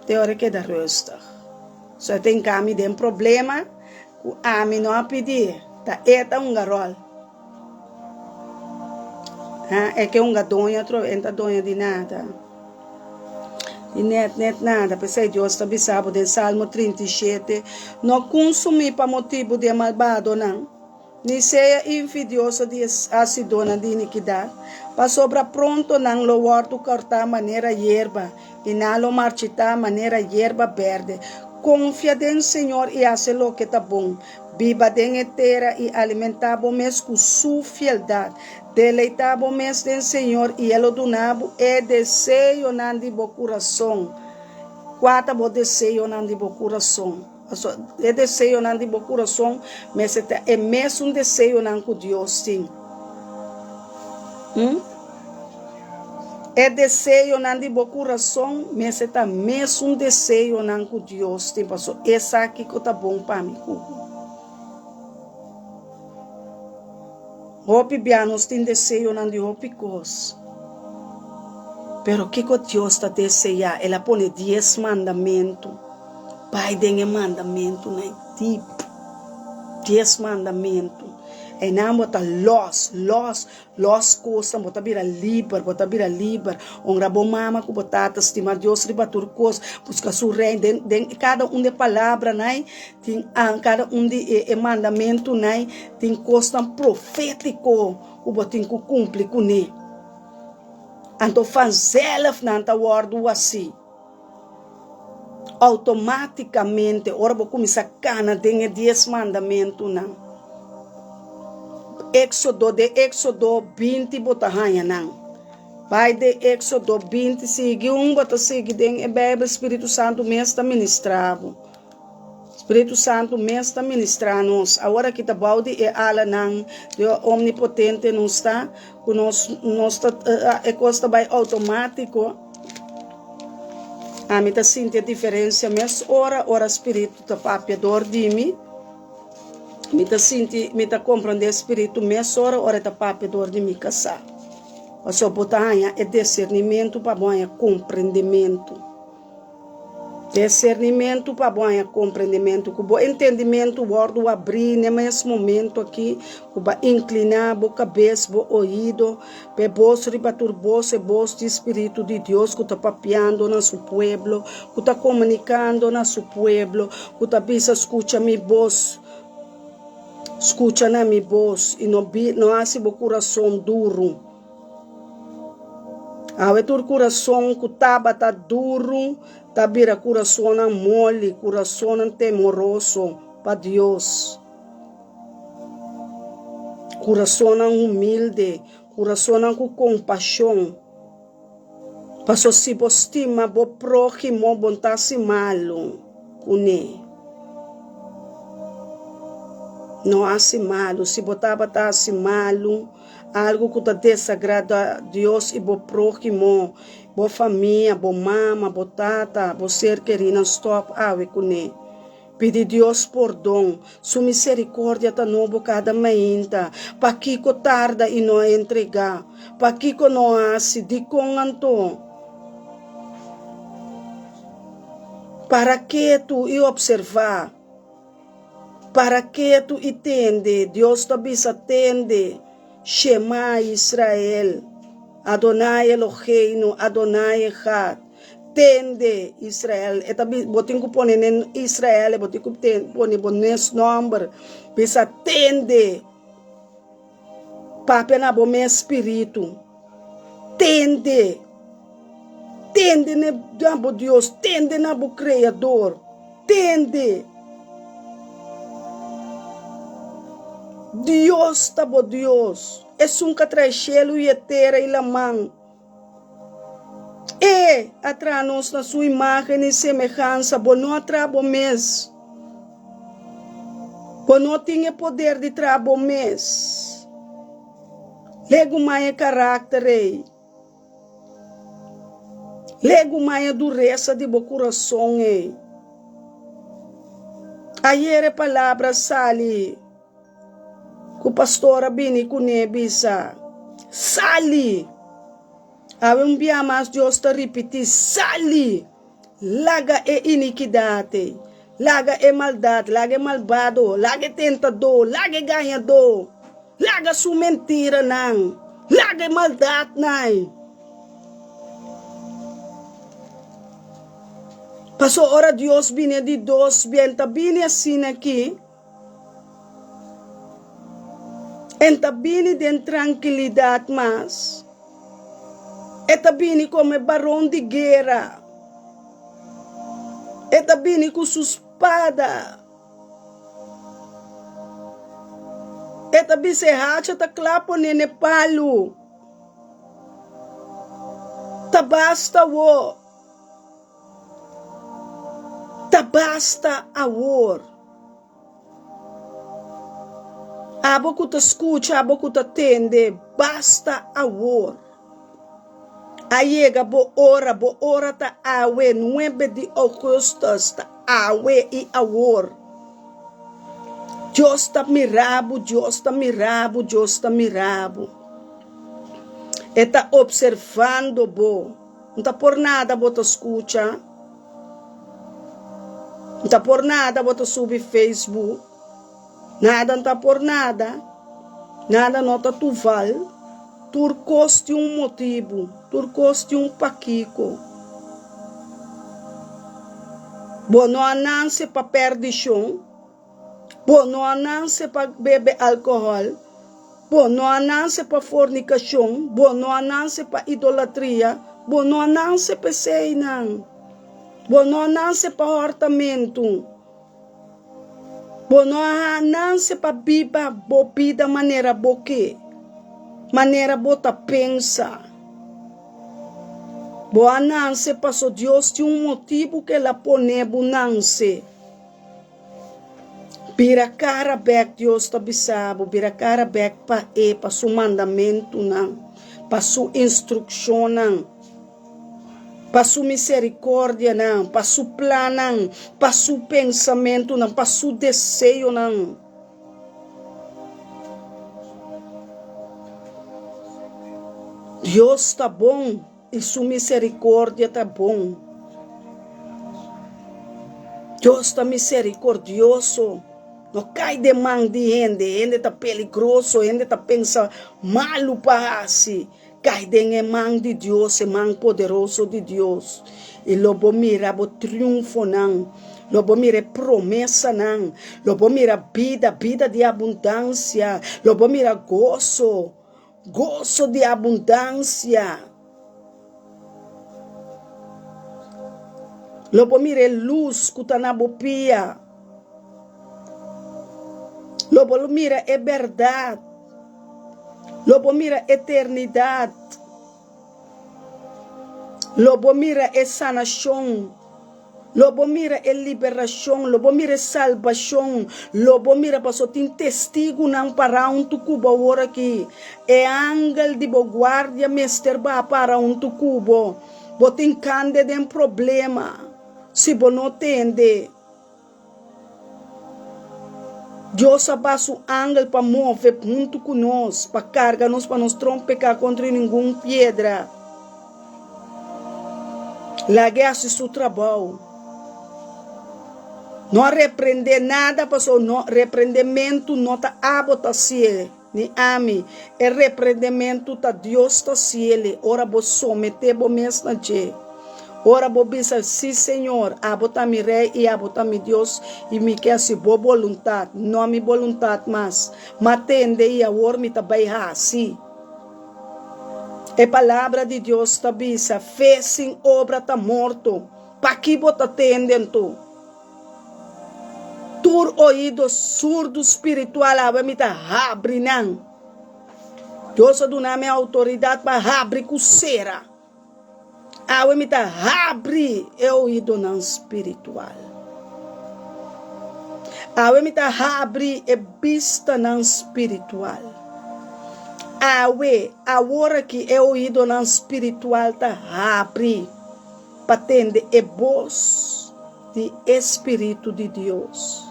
Te ora e keda rustig. So e ta hinka mi den problema ku ami no a pidi. Ta e ta hunga ròl. Ha, e ke hunga doño atrobe, e no ta doño di nada. Di net net nada. P'esei Dios ta bisa bo den Salmo 37, No kunsumí pa motibu di e malbadonan, ni sea invidioso di e hasidónan di inikidat, pasobra pronto nan lo wòrdu kòrtá manera yerba, i nan lo marchitá manera yerba bèrdè. Konfia den Señor i hasi loke ta bon. Biba den e tera i alimentá bo mes ku Su fieldat. Deleitá bo mes den Señor i E lo duna bo e deseonan di bo kurason. Kua ta bo deseonan di bo kurason? Pasobra e deseonan di bo kurason mester ta e mesun deseonan ku Dios tin. Hm? E deseonan di bo kurason mester ta mesun deseonan ku Dios tin, pasobra E sa kiko ta bon pa mi ku bo. Hopi bia nos tin deseonan di hopi kos, pero kiko Dios ta deseá? El a pone dies mandamentu. Bai den e mandamentunan dip. Dies mandamentu. Einan bo ta lòs, lòs. Los kosnan, bo ta bira liber, bo ta bira liber. Honra bo mama ku bo tata, stima Dios riba tur kos, buska su reino. Den, den kada un di e palabranan ei tin an, kada un di e, e mandamentunan ei tin kosnan profétiko ku bo tin ku kumpli kuné. Anto vanzelf nan ta wòrdu hasí. Outomátikamente ora bo kuminsá kana den e dies mandamentunan. Éksodo, den Éksodo 20 bo ta haña nan. Bai den Éksodo 20, sigui un bo ta sigui den e Beibel, Spiritu Santu mes ta ministrá bo. Spiritu Santu mes ta ministrá nos. Awor aki ta bou di e alanan di e Omnipotente nos ta, ku nos nos ta e kos ta bai outomátiko. Ami ta sinti e diferensia mes ora, ora Spiritu ta papia dor di mi. Mi ta sinti, mi ta komprondé Spiritu mes ora, ora e ta papia dor di mi kasá. Pasobra bo ta haña e disernimentu pa bo haña komprendementu. Disernimentu pa bo haña komprendementu, ku bo entendimentu wòrdu abrí n'e mes momentu akí ku bo a inkliná bo kabes, bo oido, p'e bos riba tur bos, e bos di Spiritu di Dios ku ta papiando na su pueblo, ku ta komunikando na su pueblo, ku ta bisa, Skucha mi bos, skucha na mi bos, i no no hasi bo kurason duru. Awe tur kurason ku tabata duru ta bira kurasonnan moli, kurasonnan temoroso pa Dios. Kurasonnan humilde, kurasonnan ku kompashon. Paso si bo stima bo próhimo bo no ta hasi malu kuné. No hasi malu. Si bo tabata hasi malu, algu ku ta desagrada Dios i bo próhimo, bo famia, bo mama, bo tata, bo ser kerínan, stòp awe kuné. Pidi Dios pordon. Su misericordia ta nobo cada mainta. Pakico tarda y no a entrega? Pakico no a haci? Dicon anto? Para ketu y observa. Para ketu y tende. Dios ta bisa tende. Shema Israel. Adonai Eloheinu, Adonai Echad. Tende, Israel. E ta bi, bo tin ku pone nen Israel, bo tin ku ten, pone bo mes nòmber. Bisa, Tende! Papia na bo mes spiritu. Tende! Tende ne, na bo Dios, tende na bo Kreador. Tende! Dios ta bo Dios, esun ku a trae shelu i e tera i laman. E a traha nos na su imágen i semehansa. Bo no a traha bo mes. Bo no tin e poder di traha bo mes. Legumai e karakter ei. Legumai e duresa di bo kurason ei. Ayer e palabra sali. Ku pastor a bini kuné bisa, Sali! Awe un bia mas Dios ta ripití, Sali! Laga e inikidat ei, laga e maldat, laga e malbado, laga e tentadó, laga e gañadó, laga su mentiranan, laga e maldatnan ei. Pasobra ora Dios bini e di dos bia, e ta bini asina aki. En ta bini den trankilidat mas. E ta bini komo e baron di guera. E ta bini ku su spada. E ta bisa e hacha ta kla pone n'e palu. Ta basta awor. Ta basta awor. Abo ku ta skucha, abo ku ta tende, basta awor. A yega bo ora, bo ora ta awe, nuebe di ougùstùs, ta awe i awor. Dios ta mira bo, Dios ta mira bo, Dios ta mira bo. E ta opservando bo. N ta por nada bo ta skucha. N ta por nada bo ta subi Facebook. Nada n ta por nada. Nada no ta tuval. Tur kos tin un motibu. Tur kos tin un pakiko. Bo no a nanse pa perdishon. Bo no a nanse pa bebe alkohòl, bo no a nanse pa fornikashon, bo no a nanse pa idolatria, bo no a nanse pa eseinan. Bo no a nanse pa hòrtamentu. Bo no a nanse pa biba bo bida manera bo ke, manera bo ta pensa. Bo a nanse paso Dios tin un motibu ku el a pone bo nanse. Bira kara bek, Dios ta bisa bo, bira kara bek pa E, pa Su mandamentunan, pa Su instrukshonnan, pa Su miserikòrdianan, pa Su plannan, pa Su pensamentunan, pa Su deseonan. Dios ta bon. I su misericordia ta bon. Dios ta misericordioso. No cai den man di hende. Hende ta peligroso. Hende ta pensa malu pa haci. Cai den e man di Dios, e man poderoso di Dios. I lo bo mira bo triunfonan. Lo bo mira e promesanan. Lo bo mira bida, bida di abundancia. Lo bo mira goso. Goso di abundansia. Lo bo mira e lus ku ta na bo pia. Lo bo mira e bèrdat. Lo bo mira eternidat. Lo bo mira e sanashon. Lo bo mira e liberashon. Lo bo mira e salbashon. Lo bo mira paso tin testigunan pará huntu ku bo awor aki. E angel di bo guardia mester baha para huntu ku bo. Bo tin kande den problema si bo no tende. Dios a baha su angel pa move huntu ku nos, pa karga nos pa nos trompeká kontra ningun piedra. Lag'é hasi su trabou. No reprendé nada, pasobra no reprendementu no ta abo ta hasié. Ni ami. E reprendementu ta Dios ta siele ora bo someté bo mes na dje. Ora bo bisa, Sí, Señor, abo ta mi Rei i abo ta mi Dios, i mi ke hasi bo boluntat, no mi boluntat mas. M'a tende i awor mi ta bai hasi. E Palabra di Dios ta bisa, Fe sin obra ta morto. Paki bo ta tende anto? Tur oido surdu spiritual awe mi ta habri nan. Dios a duna mi autoridad pa habri cu cera. Awe mi ta habri e oidonan spiritual. Awe mi ta habri e bistanan spiritual. Awe, awor aki e oidonan spiritual ta habri pa tende e bos. Di e Spiritu di Dios.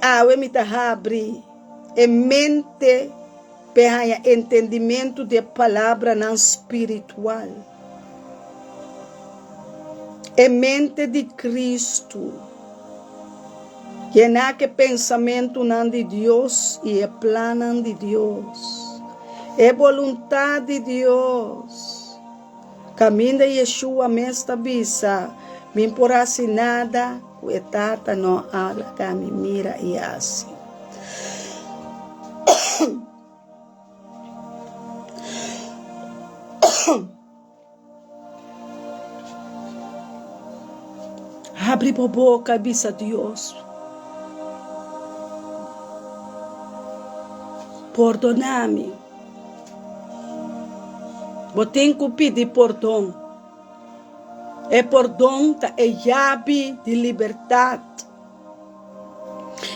Awe mi ta habri e mente p'e haña entendimentu di e palabranan spiritual. E mente di Kristu yená ku e pensamentunan di Dios i e plannan di Dios, e boluntat di Dios. Kaminda Yeshua mes ta bisa, Mi por hasi nada ku e Tata no a laga mi mira i hasi. Habri bo boka i bisa Dios, Pordona mi. Bo tin ku pidi pordon. E pordon ta e yabi di libertat,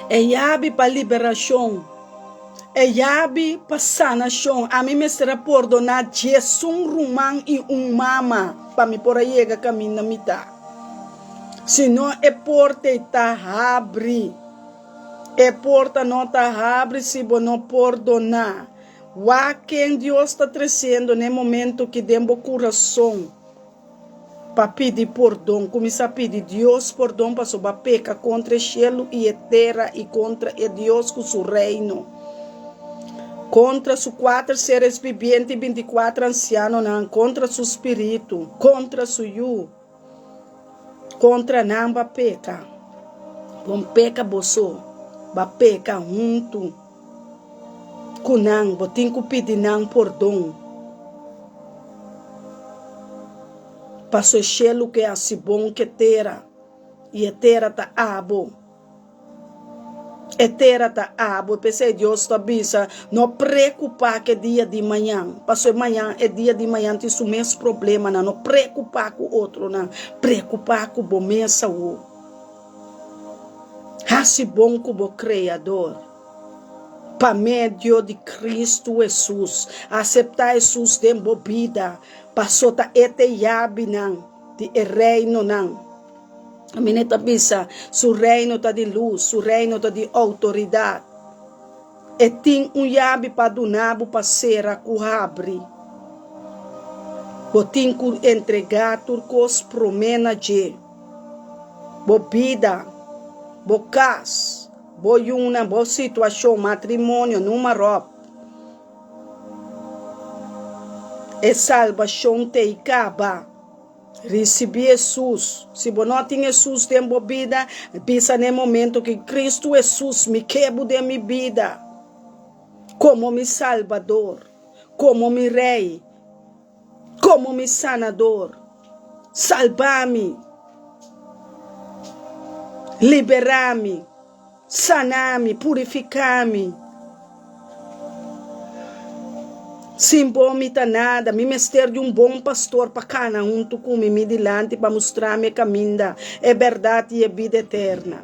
e yabi pa liberashon, e yabi pa sanashon. Ami mester a pordoná diesun ruman i un mama pa mi por a yega kaminda mi ta. Si no e porta ei ta habri. E porta no ta habri si bo no pordoná. Wak ken Dios ta tresiendo n'e momento ki den bo kurason pa pidi pordon. Kuminsá pidi Dios pordon pasobra bo a peka kontra e shelu i e tera i kontra e Dios ku su Reino, kontra su kuater seres bibiente i bintikuater ansianonan, kontra su spiritu, kontra su Yu. Kontra nan ba peka. Bon peka boso ba peka huntu ku nan, bo tin ku pidi nan pordon. Paso e shelu ke hasi bon ke tera, i e tera ta abo. E tera ta abo, p'esei Dios ta bisa, No preokupá ku e dia di mañan, pasobra e mañan, e dia di mañan tin su mes problemanan. No preokupá ku otronan, preokupá ku bo mes awor. Hasi bon ku bo Kreador pa medio di Kristu Hesus. Aseptá Hesus den bo bida, pasobra ta e ta e yabinan di e Reinonan. Mine ta bisa, Su reino ta di lus, su reino ta di outoridat. E tin un yabi pa duna bo pa sera ku habri. Bo tin ku entregá tur kos promé na dje. Bo bida, bo kas, bo yunan, bo situashon, matrimonio, numa ròp. E salbashon t'ei kaba. Risibí Hesus. Si bo no tin Hesus den bo bida, bisa na e momento ki, Kristu Hesus, mi ke bo den mi bida komo mi Salbador, komo mi Rei, komo mi Sanador. Salba mi. Liberá mi. Sana mi, purifiká mi. Sin bo mi ta nada. Mi mester di un bon pastor pa kana huntu ku mi, mi dilanti pa mustra mi e kaminda, e bèrdat i e bida eterna.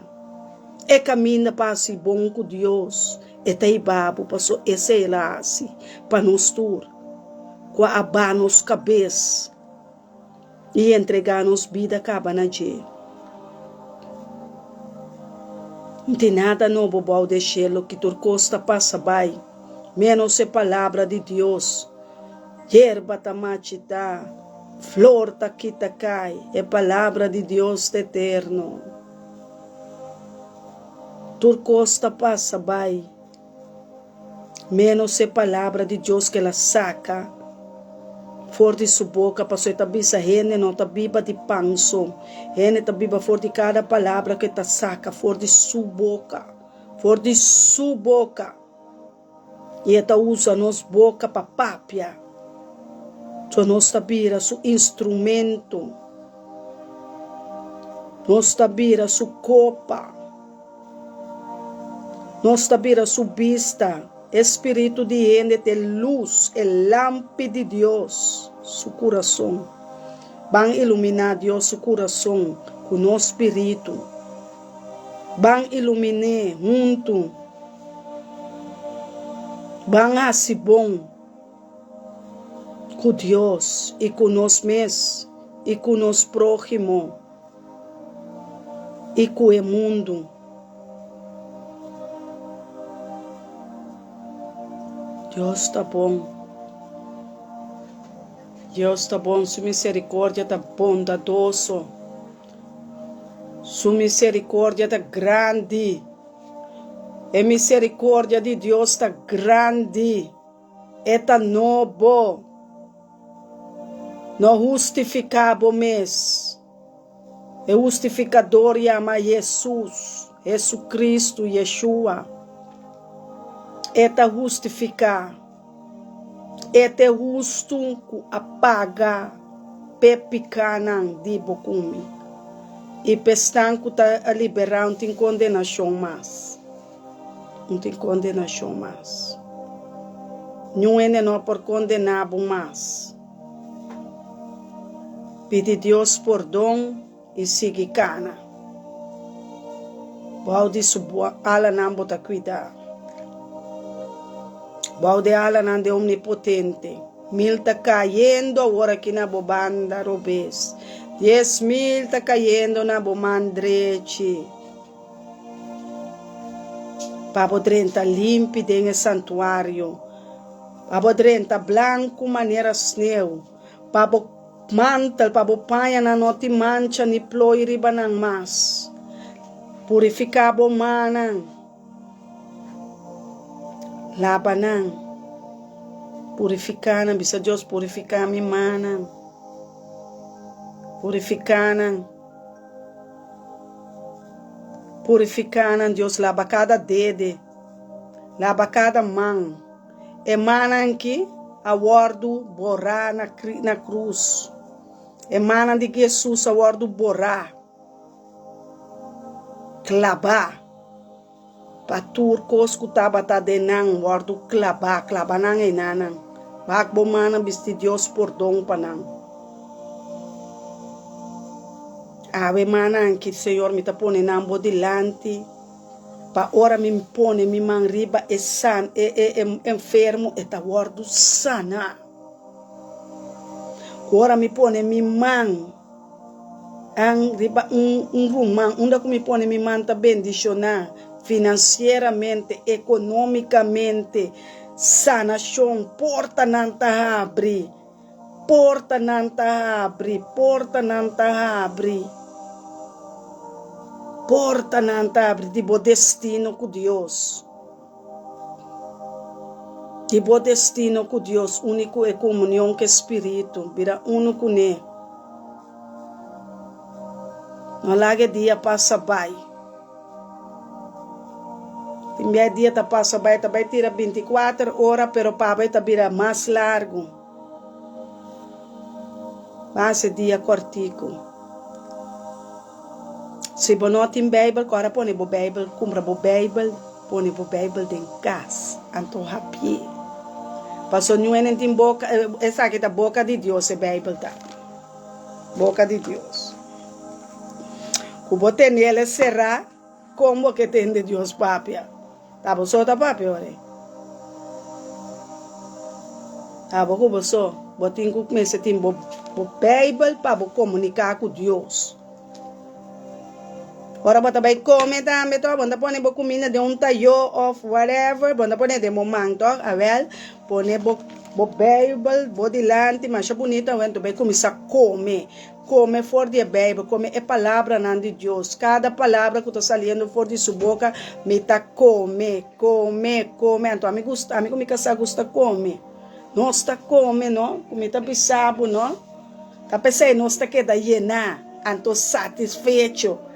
E kaminda pa hasi bon ku Dios, e ta hiba bo, paso esei el a hasi pa nos tur, ku a aba nos kabes. I entregá nos bida kaba na dje. No tin nada nobo bou den shelu ki tur kos ta pasa bai, ménos e palabra di Dios. Yerba ta machitá, flor ta kita kai, e palabra di Dios ta eterno. Tur kos ta pasa bai. Ménos e palabra di Dios ku el a saka for di su boka, pasobra e ta bisa, Hende no ta biba di pan so, hende ta biba for di kada palabra ku e ta saka for di su boka, for di su boka. I e ta usa nos boka pa papia, so nos ta bira su instrumento, nos ta bira su kopa. Nos ta bira su bista. E spiritu di hende ta e lus, e lampi di Dios su kurason. Ban iluminá Dios su kurason ku nos spiritu. Ban ilumin'é huntu. Ban hasi bon ku Dios i ku nos mes i ku nos próhimo. I ku e mundu. Dios ta bon. Dios ta bon, su misericordia ta bondadoso. Su misericordia ta grandi. E misericordia di Dios ta grandi. E ta nobo. No hustifiká bo mes. E hustifikador yama Hesus, Hesukristu, Yeshua. E ta hustifiká. E ta e hustu ku a paga p'e pikánan di bo ku mi. I p'esnan ku ta liberá no tin kondenashon mas. No tin kondenashon mas. Niun hende no por kondená bo mas. Pidi Dios pordon i sigui kana. Bou di su alanan bo ta kuidá. Bou di alanan di Omnipotente. Mil ta kayendo awor aki na bo banda robes. 10,000 ta kayendo na bo man drechi. Pa bo drenta limpi den e santuario, pa bo drenta blanku manera sneu, pa bo mantel, pa bo pañanan no tin mancha ni ploi riba nan mas. Purifiká bo mannan, laba nan, purifiká nan, bisa Dios, purifiká mi mannan, purifiká nan. Purifiká nan, Dios, laba kada dede, laba kada man. E mannan ki a wòrdu borá na na krus. E mannan di Jesus a wòrdu borá, klabá. Pa tur kos ku tabata den nan wòrdu klabá, klaba nan einanan. Wak bo mannan bisti Dios pordon pa nan. Awe mannan ki, Señor, mi ta pone nan bo dilanti, pa ora mi pone mi man riba e san, e, e, e enfermo, e ta wòrdu saná. Ku ora mi pone mi man. An riba un un ruman unda ku mi pone mi man ta bendishoná finansieramente, ekonómikamente, sanashon, portanan ta habri, portanan ta habri, portanan ta habri, portanan ta habri di bo destino ku Dios. Di bo destino ku Dios uni ku e komunion ku e Spiritu, bira unu kuné. No laga e dia pasa bai. Tin bia e dia ta pasa bai, ta bai tira binti kuater ora, pero pa bai ta bira mas largu. Basa e dia kòrtiku. Si bo no tin Beibel, kòrda pone bo Beibel, kumpra bo Beibel, pone bo Beibel den kas, anto hapié. Paso niun hende tin boka, esaki ta boka di Dios e Beibel ta. Boka di Dios. Ku bo tene el e será, kon bo ke tende Dios papia? Ta bo so ta papia ora ei. Ta bo ku bo so. Bo tin ku mester tin bo Beibel pa bo komuniká ku Dios. Ora bo ta bai kome tambe tok, bo no ta pone bo kuminda den un tayó òf whatever, bo no ta pone den bo man tok, awèl pone bo bo Beibel bo dilanti masha bunito awe anto bai kuminsá kome, kome for di e Beibel, kome e palabranan di Dios, kada palabra ku ta saliendo for di su boka mi ta kome, kome, kome, anto ami gusta, ami ku mi kasá gusta kome, nos ta kome no, ku mi ta bisa bo no. Ta p'esei nos ta keda yená, anto satisfecho.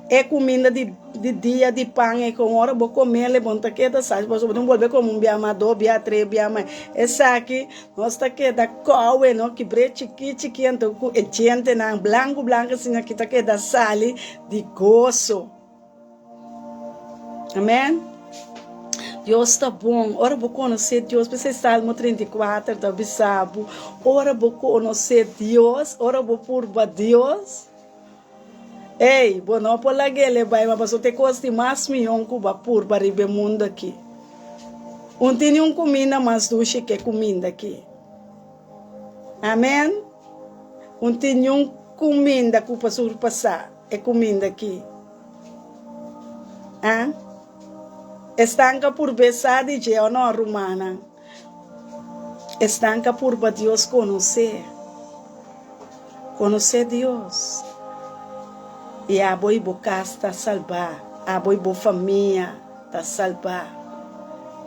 E kuminda di di dia di pan ei kon ora bo komel e bo no ta keda satisfecho, pasobra bo tin bolbe kome un bia mas, dos bia, tres bia mas. Esaki nos ta keda kowe, no kibr'é chikí chikí anto ku e djentenan blanku blanku asina ki ta keda sali di goso. Amen. Dios ta bon. Ora bo konosé Dios, p'esei Salmo 34 ta bisa bo, ora bo konosé Dios, ora bo purba Dios, ey, bo no por lag'el e bai, ma pasobra ta e kos di mas mihó ku bo a purba riba e mundu aki. Un tin un kuminda mas dushi ku e kuminda aki. Amen. Un tin un kuminda ku por surpasá e kuminda aki. A Esnan ka purba e sa di dje o no, rumannan? Esnan ka purba Dios konosé. Konosé Dios, i abo i bo kas ta salbá, abo i bo famia ta salbá.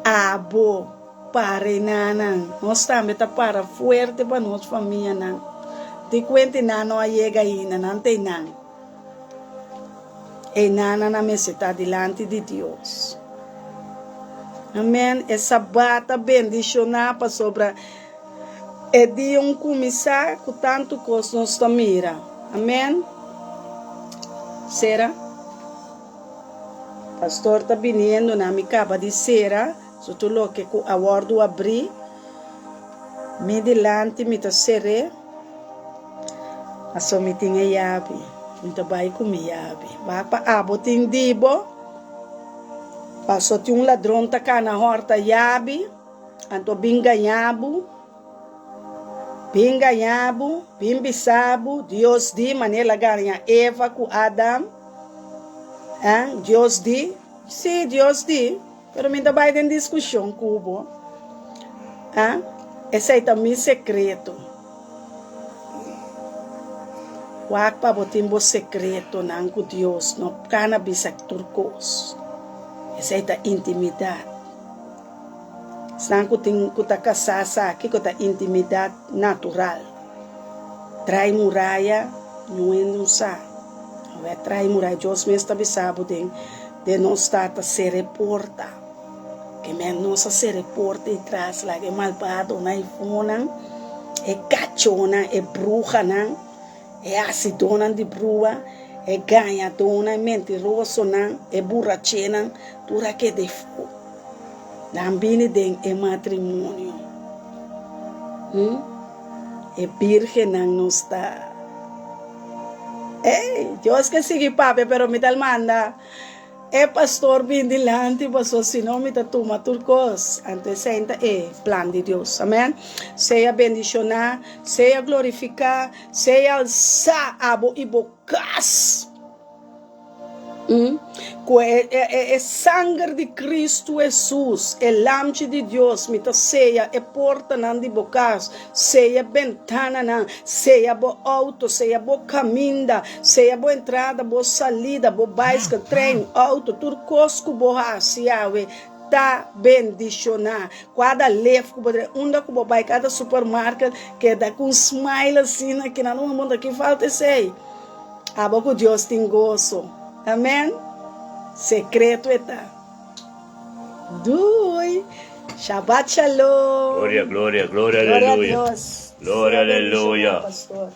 Abo para e nannan, nos tambe ta para fuerte pa nos famianan. Di kuenta e nan no a yega ainda, nan ta einan. Einan nan mester ta dilanti di Dios. Amen. E Sabat ta bendishoná pasobra e dia un kuminsá ku tantu kos nos ta mira. Amen. Sera. Pastor ta biniendo na mi kaba di sera so tur loke ku a wòrdu abrí mi dilanti mi ta ser'é. Paso mi tin e yabi, mi ta bai ku mi yabi. Ba pa abo tin di bo, paso tin un ladron ta kana hòrta yabi, anto bin gaña bo, bin gaña bo, bin bisa bo, Dios di, manera el a gaña Eva ku Adam, Dios di, sí, Dios di. Pero mi ta bai den diskushon ku bo. A Esei ta mi sekreto. Wak pa bo tin bo sekretonan ku Dios, no kana bisa tur kos. Esei ta intimidat. Esnan ku tin ku ta kasá sa kiko ta intimidat natural. Trai muraya, niun hende no sa. Awor trai muraya, Dios mes ta bisa bo den. Den nos tata sera e porta. Ke men nos a sera e porta i tras laga e malbadonan i fonan, e kachonan, e bruhanan, e hasidónan di brua, e gañadónan, e mentirosonan, e burachenan, tur a keda efó. Nan bini den e matrimonio. Hm? E bírgennan nos ta. Ey, Dios ke sigui papia, pero mi ta manda e pastor bin dilanti paso si no mi ta tuma tur kos. Anto esei ta e plan di Dios. Amen. Sea bendishoná, sea glorifiká, sea alsá abo i bo kas. Ku e sanger di Kristu Hesus, e Lamchi di Dios, mi ta seya e portanan di bo kas, seya e bentananan, seya bo outo, seya bo kaminda, seya bo entrada, bo salida, bo baiskel, trein, outo, tur kos ku bo hasi awe ta bendishoná. Kada lef ku bo trae, unda ku bo bai, kada supermarket, keda ku un smile asina, kinan un mundo ki falta esei. Abo ku Dios tin goso. Amen. Sekreto e ta. Doei. Shabbat shalom. Gloria, gloria, gloria, Gloria a aleluya. Dios. Gloria, Sea aleluya. bendicioná, pastor.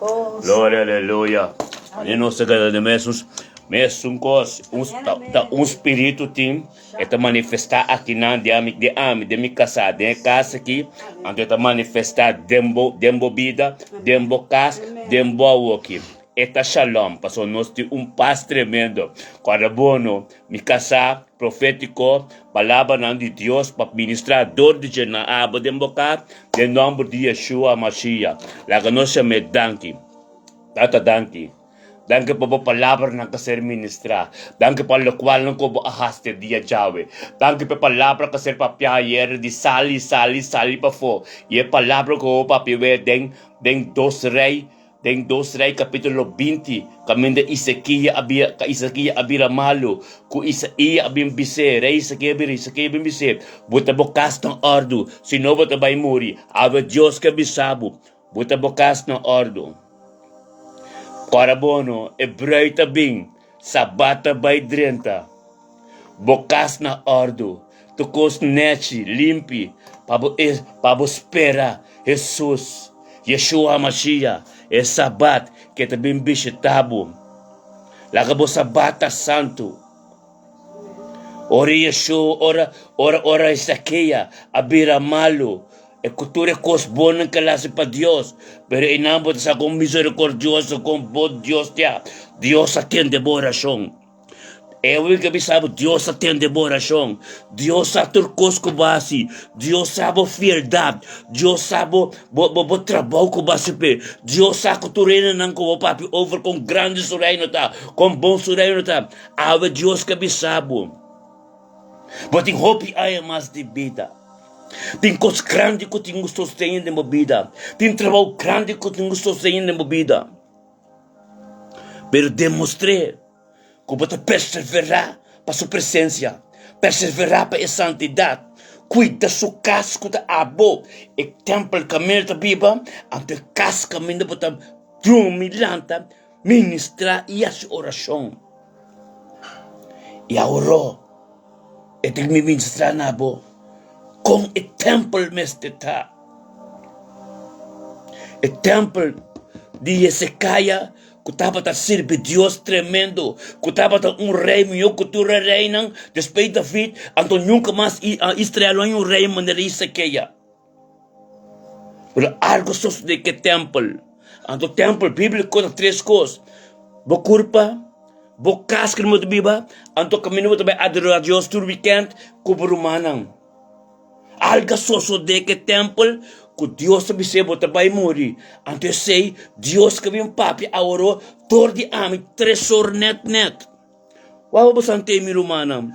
Oh, Gloria, aleluya. E nos ta keda den mesun mesun kos. Un ta ta un spiritu tin e ta manifestá akinan den ami den ami den mi kasá den e kas aki anto e ta manifestá den bo den bo bida den bo kas den bo awoki. E ta shalom pasobra nos tin un pas tremendo. Kòrda bo no mi kasá profétiko palabranan di Dios pa ministrá dor di dje nan abo den bo kas den nòmber di Yeshua Mashiach. Laga nos yam'é danki. Tata danki. Danki pa bo palabranan ku a ser ministrá. Danki pa lokualnan ku bo a hasi te dia djawe. Danki pa e palabra ku a ser papiá ayer di sali, sali, sali pafó. I e palabra ku bo papia wei den den Dos Rei, den Dos Rei kapítulo 20, kaminda Isekia a bira, ka Isekia a bira malu, ku Isaia a bin bis'é, Rei Isekia a bira, Isekia a bin bis'é, Bo ta bo kas na òrdu, si no bo ta bai muri. Awe Dios ke bisa bo, Bo ta bo kas na òrdu. Kòrda bo no, e brui ta bin, sabat ta bai drenta. Bo kas na òrdu, tur kos nèchi, limpi, pa bo e pa bo spera Hesus, Yeshua Hamashiach, e sabat ke ta bin bishitá bo. Laga bo sabat ta santu. Ora Yeshua, ora ora ora Ezekiel a bira malu, e ku tur e kos bonnan ke el hasi pa Dios, pero einan bo ta sa kon miserikordioso, kon bon Dios ta. Dios a tende bo orashon. E awor ke bisa bo, Dios a tende bo orashon. Dios sa tur kos ku bo hasi. Dios sa bo fieldat. Dios sa bo bo bo bo trabou ku bo hasi p'e. Dios sa ku tur hendenan ku bo papia over kon grandi su reino ta, kon bon su reino ta. Awe Dios ke bisa bo, bo tin hopi aña mas di bida. Tin kos grandi ku tin ku sosteñe den bo bida. Tin trabou grandi ku tin ku sosteñe den bo bida. Pero demostr'é ku bo ta perseverá pa su presensia, perseverá pa e santidat, kuida su kas ku ta abo, e tèmpel kaminda ta biba, anto e kas kaminda bo ta drumi, lanta. Ministrá i hasi orashon. I aworó e tin mi ministrá na bo kon e tèmpel mester ta. E tèmpel di Hezekiah ku tabata sirbi Dios tremendo, ku tabata un rei mihó ku tur e reinan despues di David, anto nunka mas Israel no hay un rei manera Hezekiah. Pero algo sosode ku e tèmpel. Anto tèmpel bíbliko ta tres kos, bo kurpa, bo kas ku bo ta biba, anto kaminda bo ta bai adorá Dios tur wikènt ku bo rumannan. Algo a sosode ku e tèmpel ku Dios ta bis'é bo ta bai muri. Anto esei Dios ke bin papia aworó dor di ami tres or nèt nèt. Wou bo sant'é mi rumannan?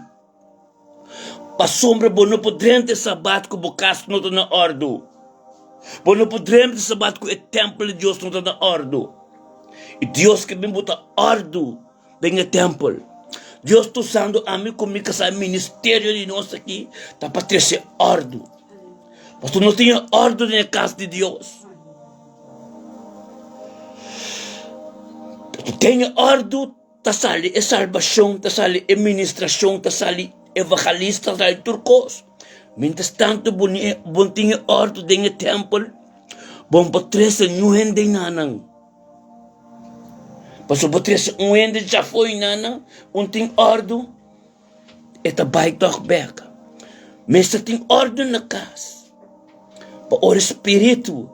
Pasobra bo no por drenta e Sabat ku bo kas no ta na òrdu. Bo no por drenta e Sabat ku e tèmpel di Dios no ta na òrdu. I Dios ke bin bota òrdu den e tèmpel. Dios ta usando ami ku mi kasá ministerio di nos aki ta pa trese òrdu. Pasobra nos tin e òrdu den e kas di Dios. Den e òrdu. Ta sali e salbashon, ta sali e ministrashon, ta sali evangelista, ta sali tur kos. Mientras tanto bo ni bo tin e òrdu den e tèmpel, bo no por trese niun hende einan. Pasobra bo trese un hende djafó einan, un tin òrdu, e ta bai tòg bèk. Mester tin òrdu na kas pa ora e spiritu.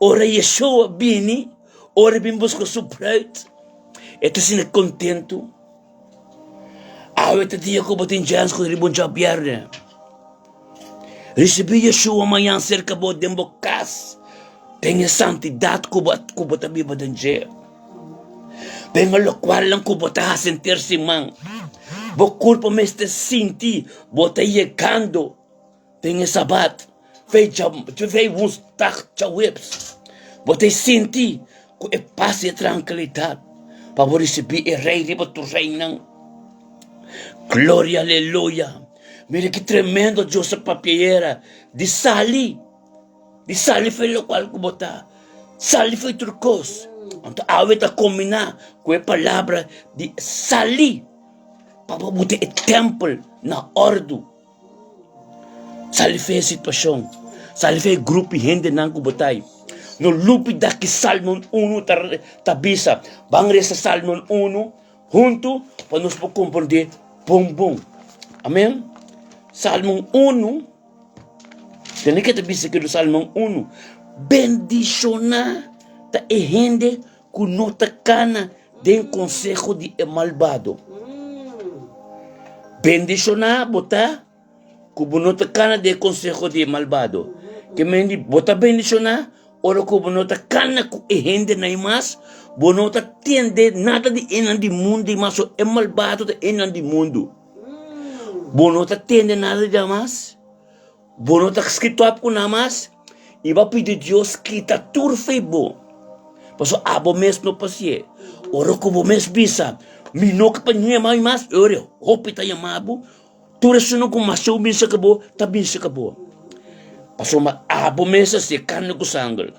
Ora Yeshua bini, ora e bin buska su bruid, e ta sinti kontentu. Awe ta dia ku bo tin chèns ku riba un djabièrnè. Risibí Yeshua mañan serka bo den bo kas, den e santidat ku bo ku bo ta biba den dje, den e lokualnan ku bo ta hasi henter siman. Bo kurpo mester sinti bo ta yegando. Den e sabat, fei fei woensdag djaweps, bo ta sinti ku e pas i e trankilidat pa bo risibí e Rei riba tur reinan. Gloria, aleluya! Mira ki tremendo Dios a papia ayera di sali, di sali for e lokual ku bo ta, sali for tur kos. Anto awe ta kombiná ku e palabra di sali pa bo buta e tèmpel na òrdu. Sali fe e situashon. Sali fe e grup di hendenan ku bo ta ei. No lubida ki Salmon unu ta ta bisa. Ban resa Salmon unu huntu pa nos por komprondé bon bon. Amen. Salmon unu, tende ke ta bisa ki Salmon unu, Bendishoná ta e hende ku no ta kana den konseho di e malbado. Bendishoná bo ta ku bo no ta kana den e konseho di e malbado. Ke men di bo ta bendishoná ora ku bo no ta kana ku e hendenan mas, bo no ta tende nada di enan di mundu mas, so e malbado ta enan di mundu. Bo no ta tende nada di nan mas. Bo no ta skritó ap ku nan mas i bo a pidi Dios kita tur fe bo, pasobra abo mes no pasié. Ora ku bo mes bisa, Mi no ke pa ñema mi mas, e ora hopi ta yama bo, tur esunnan ku mas txeu binse ku bo ta binse ku bo, pasobra abo mes a sié karni ku sanger.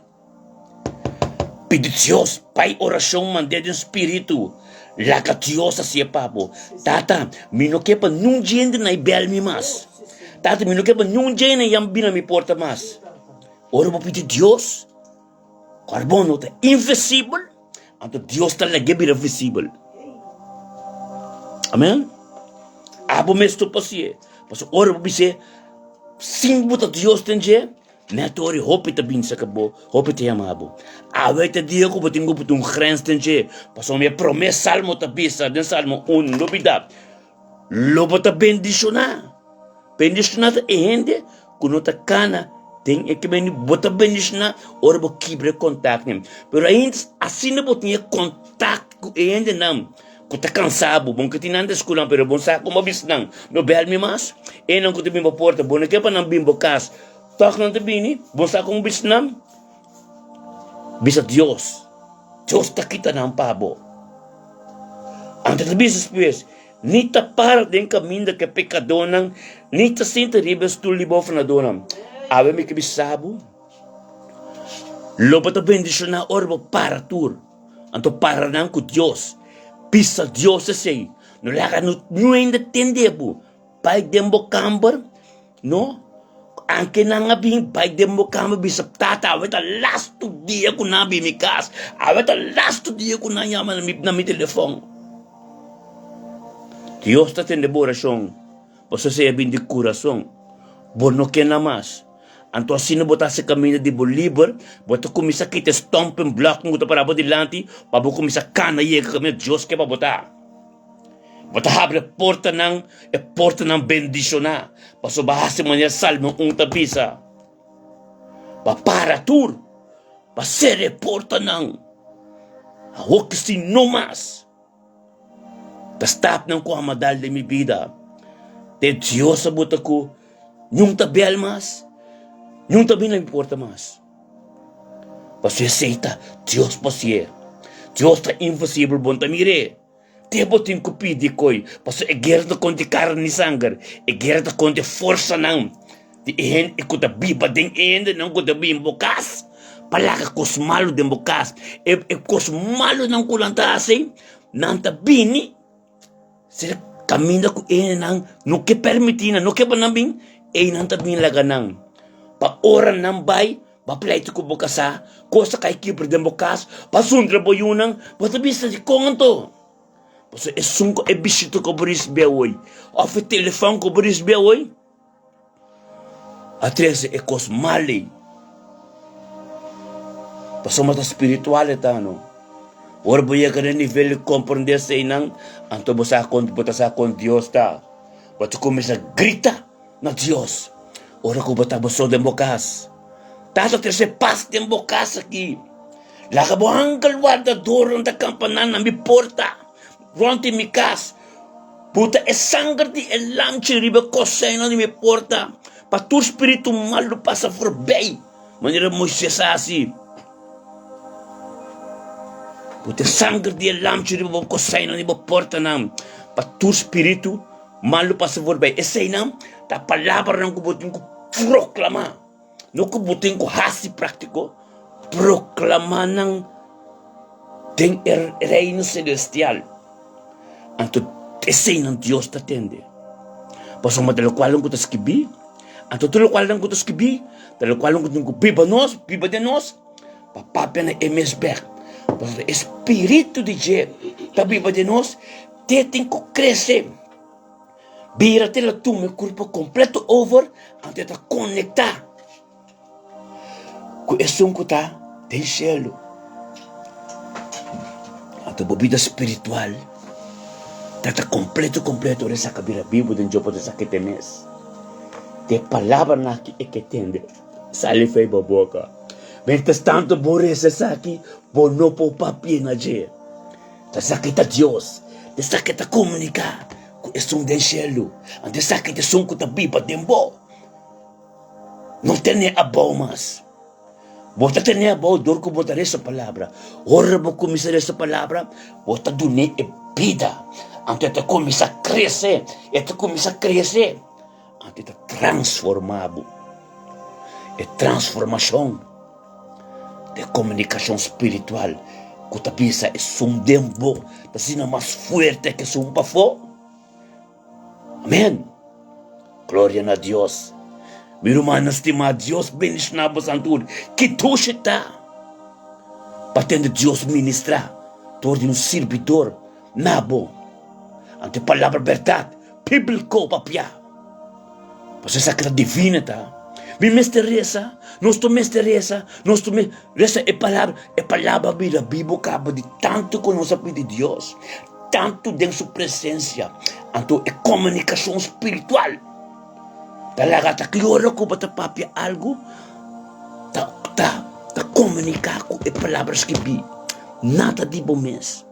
Pidi Dios bai orashon mand'é den spiritu. Laga Dios hasié pa bo. Tata, mi no ke pa niun djente na e bèl mi mas. Tata, mi no ke pa niun djente na yam bini na mi porta mas. Ora bo pidi Dios, ora bo no ta invisibel, anto Dios ta lag'é bira visibel. Amen. Abo mes tur por hasié. Pasobra ora bo bis'é, sin bo ta Dios den dje, Net ora hopi ta bin saka bo, hopi ta yama bo. Awe ta dia ku bo tin ku put un grens den dje, pasobra e promé salmo ta bisa den Salmo un, no bida, Lo bo ta bendishoná. Bendishoná ta e hende ku no ta kana den e kaminda, bo ta bendishoná ora bo kibra e kontaktnan. Pero ainda asina bo tin e kontakt ku e hendenan ku ta kansa bo, bo no ke tin nan ta skunan, pero bo no sa kon bo bisa nan, no bèl mi mas. Enan ku ta bin bo porta, bo no ke pa nan bin bo kas. Tòg nan ta bini, bo sa kon bisa nan? Bisa Dios. Dios ta kita nan pa bo. Anto ta bisa despues, Ni ta para den kaminda ku e pekadónan, ni ta sinta riba e stul di bofanadónan. Awe mi ke bisa bo, lo bo ta bendishoná ora bo para tur. Anto para nan ku Dios. Bisa Dios esei. No laga niun hende tende bo. Bai den bo kamber, no? Anke nan a bin, bai den bo kamber bisa, Tata, awe ta lastu dia ku nan a bin mi kas. Awe ta lastu dia ku nan yama na mi, na mi telefòn. Dios ta tende bo orashon, pasobra esei a bin di kurason. Bo no ke nan mas. Anto asina bo ta hasi kaminda di bo liber, bo ta kuminsá kita e stumping block ku ta pará bo dilanti pa bo kuminsá kana yega kaminda Dios ke pa bo ta. Bo ta habri e portanan, e portanan bendishoná, pasobra bo a hasi manera Salmo un ta bisa, Bo a para tur, bo a sera e portanan, awor ki si no mas. Ta stapnan ku a dal den mi bida, te Dios a bota ku niun ta bel mas, niun ta bini na mi porta mas. Pasobra esei ta Dios por sier. Dios ta invisibel, bo no ta mir'é. Te bo tin ku pidi koi, pasobra e guera ta kontra e karni i sanger, e guera ta kontra e forsanan di e hende ku ta biba den e hendenan ku ta bin bo kas pa laga kos malu den bo kas. E e kos malunan ku nan ta hasi, nan ta bini ser kaminda ku e hendenan no ke permití nan, no ke pa nan bin, einan ta bin laga nan pa ora nan bai. Bo a pleita ku bo kasá, kos a kai kibra den bo kas, bo a zundra bo yunan, bo ta bisa dikon anto? Pasobra esun ku e bishita ku bo risibí awor, òf e telefòn ku bo risibí awor, a trese e kos mal ei. Pasobra ta spiritual e ta, no? Ora bo yega na e nivel di komprendé eseinan, anto bo sa kon, bo ta sa kon Dios ta. Bo ta kuminsá grita. Na Dios, ora ku bo ta bo so den bo kas. Tata trese pas den bo kas aki. Laga bo angel wardadornan ta kampaná na mi porta, rònt di mi kas. Buta e sanger di e lamchi riba e koseinan di mi porta, pa tur spiritu malu pasa forbei, manera Moises a hasi. Buta e sanger di e lamchi riba bo koseinan di bo portanan, pa tur spiritu Mal lo pasa forbei. Eseinan ta palabranan ku bo tin ku proklamá, no ku bo tin ku hasi práktiko. Proklamá nan den e Reino Selestial. Anto eseinan Dios ta tende. Pasobra ta lokualnan ku ta skibí, anto tur lokualnan ku ta skibí ta lokualnan ku tin ku biba nos, biba den nos. Pa papia na e mes bek. Pasobra e spiritu di dje ta biba den nos, te tin ku krese. Bira te la tuma e kurpo kompleto over, anto e ta konektá ku esun ku ta den shelu. Anto bo bida spiritual ta ta kompleto kompleto ora esaki a bira bibu den dje bo ta sa ke te mes. Te palabranan aki e ke tende sali fei bo boka. Mientras tanto bo resa esaki bo no por papia na dje. Ta esaki ta Dios, ta esaki ta komuniká ku esun den shelu, anto esaki ta esun ku ta biba den bo. No tene abou mas. Bo ta tene abou dor ku bo ta resa palabra. Ora bo kuminsá resa palabra, bo ta dun'é e bida. Anto e ta kuminsá krese, e ta kuminsá krese. Anto e ta transformá bo. E transformashon ta e komunikashon spiritual ku ta bisa esun den bo ta asina mas fuerte ku esun pafó. Amen. Gloria na Dios. Mi rumannan stimá, Dios bendishoná bosan tur. Ki dushi ta pa tende Dios ministrá dor di un sirbidor na bo. Anto e palabra bèrdat bíbliko papiá. Pasobra esaki ta divino ta. Mi mester resa, nos tur mester resa, nos tur mester resa e palabra. E palabra bira bibu kaba di tantu ku nos a pidi Dios. Tantu den su presensia, anto e komunikashon spiritual ta laga ta ki ora ku bo ta papia algu ta ta ta komuniká ku e palabra skibí, nada di bo mes.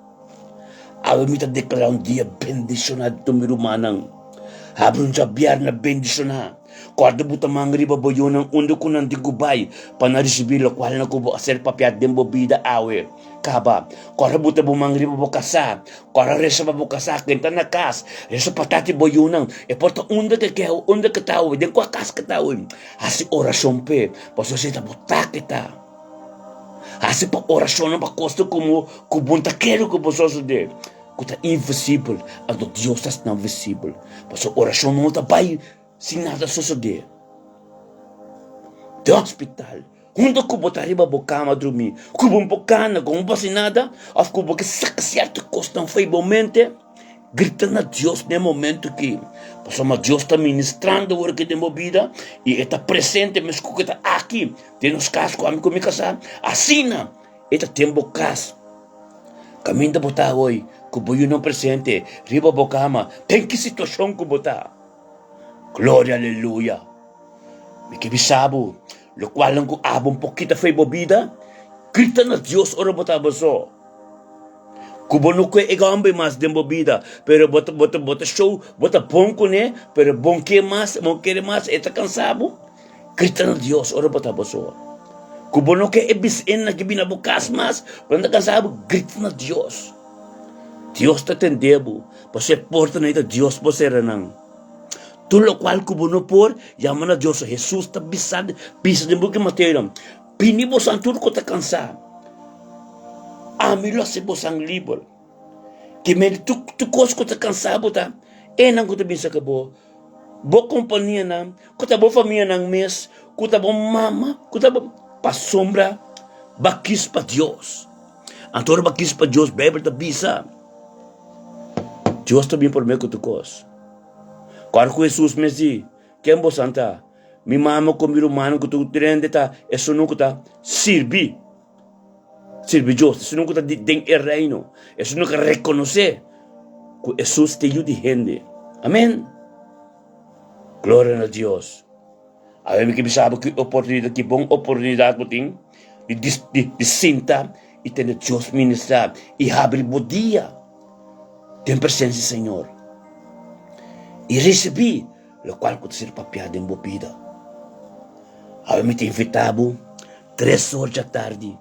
Awe mi ta deklará un dia bendishoná di tur mi rumannan. Habri un djabièrnè bendishoná. Kòrda bo ta manga riba bo yunan unda ku nan tin ku bai pa nan risibí lokual nan ku bo a ser papiá den bo bida awe. Kaba, kòrda bo ta bo manga riba bo kasá. Kòrda resa pa bo kasá ken ta na kas. Resa pa tati bo yunan. E por ta unda ke ke awe, unda ke ta awe, den kua kas ke ta awe. Hasi orashon p'e, pasobra esei ta bo take ta. Hasi pa orashonnan pa kosnan komo ku bo no ta kere ku bo sosodé. Ku ta invisibel, anto Dios ta hasi nan visibel. Pasobra orashon no ta bai sin nada sosodé. Den hospital, hunto ku bo ta riba bo kama drumí, ku bo no por kana, ku bo no por hasi nada, òf ku bo ke saka sierto kosnan for di bo mente, grita na Dios na e momento aki. Pasobra Dios ta ministrando awor aki den bo bida i e ta presente meskos ku e ta aki den nos kas ku ami ku mi kasá. Asina e ta den bo kas. Kaminda bo ta awor ku bo yunan presente riba bo kama, den ki situashon ku bo ta. Gloria aleluya. Mi ke bisa bo, lokualnan ku abo un pokita fe bo bida, grita na Dios ora bo ta boso. Ku bo no kue e gòmbe mas den bo bida, pero bo ta bo ta bo ta show, bo ta bon kuné, pero bon ke mas, bon kere mas, e ta kansa bo. Grita na Dios ora bo ta boso. Ku bo no ke e bisinnan ke bini na bo kas mas, bo no ta kansa bo, grita na Dios. Dios ta tende bo, pasobra e portanan ei ta Dios por sera nan. Tur lokual ku bo no por, yama na Dios. Hesus ta bisa, bisa den buki Mateo, Bini bosan tur ku ta kansá, ami lo hasi bosan liber. Te mende tur tur kos ku ta kansá bo ta enan ku ta bin saka bo, bo kompanianan, ku ta bo famianan mes, ku ta bo mama, ku ta bo, pasobra bo a kis pa Dios. Anto ora bo a kis pa Dios, Beibel ta bisa, Dios ta bin promé ku tur kos. Kòrda ku Hesus mes di, Ken bosan ta? Mi mama ku mi rumannan ku tur hende ta esunnan ku ta sirbi, sirbi Dios, esunnan ku ta den e reino, esunnan ku rekonosé ku Hesus ta e Yu di hende. Amen. Gloria na Dios. Awe mi ke bisa bo ki oportunidat, ki bon oportunidat bo tin di di sinta i tende Dios ministrá i habri bo dia den presensia di Señor i risibí lokual ku ta ser papiá den bo bida. Awe mi ta invitá bo tres or djatardi,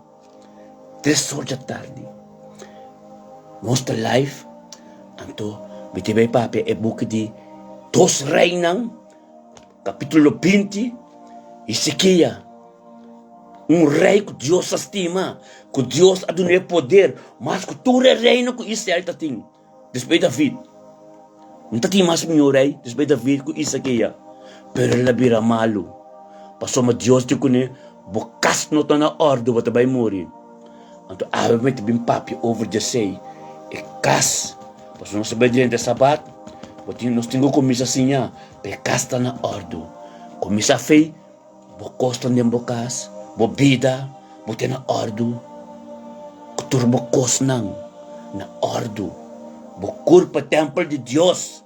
tres or djatardi nos ta live anto mi ta bai papia e buki di Dos Reinan. Capítulo 20, Ezequiel, un rey cu Dios a stima, cu Dios a dun'é poder mas cu tur e reino cu Israel ta tin, despues David. No ta tin mas mihó rey despues David cu Ezequiel, pero el a bira malu, pasobra Dios di cuné. Bo kas no ta na òrdu, bo ta bai muri. Anto awe mi ta bin papia over djesei e kas, pasobra nos ta bai drenta e sabat, bo tin nos tin ku kuminsá siña pa e kas ta na òrdu. Kuminsá fei bo kosnan den bo kas, bo bida, bo ta na òrdu ku tur bo kosnan na òrdu. Bo kurpa tèmpel di Dios,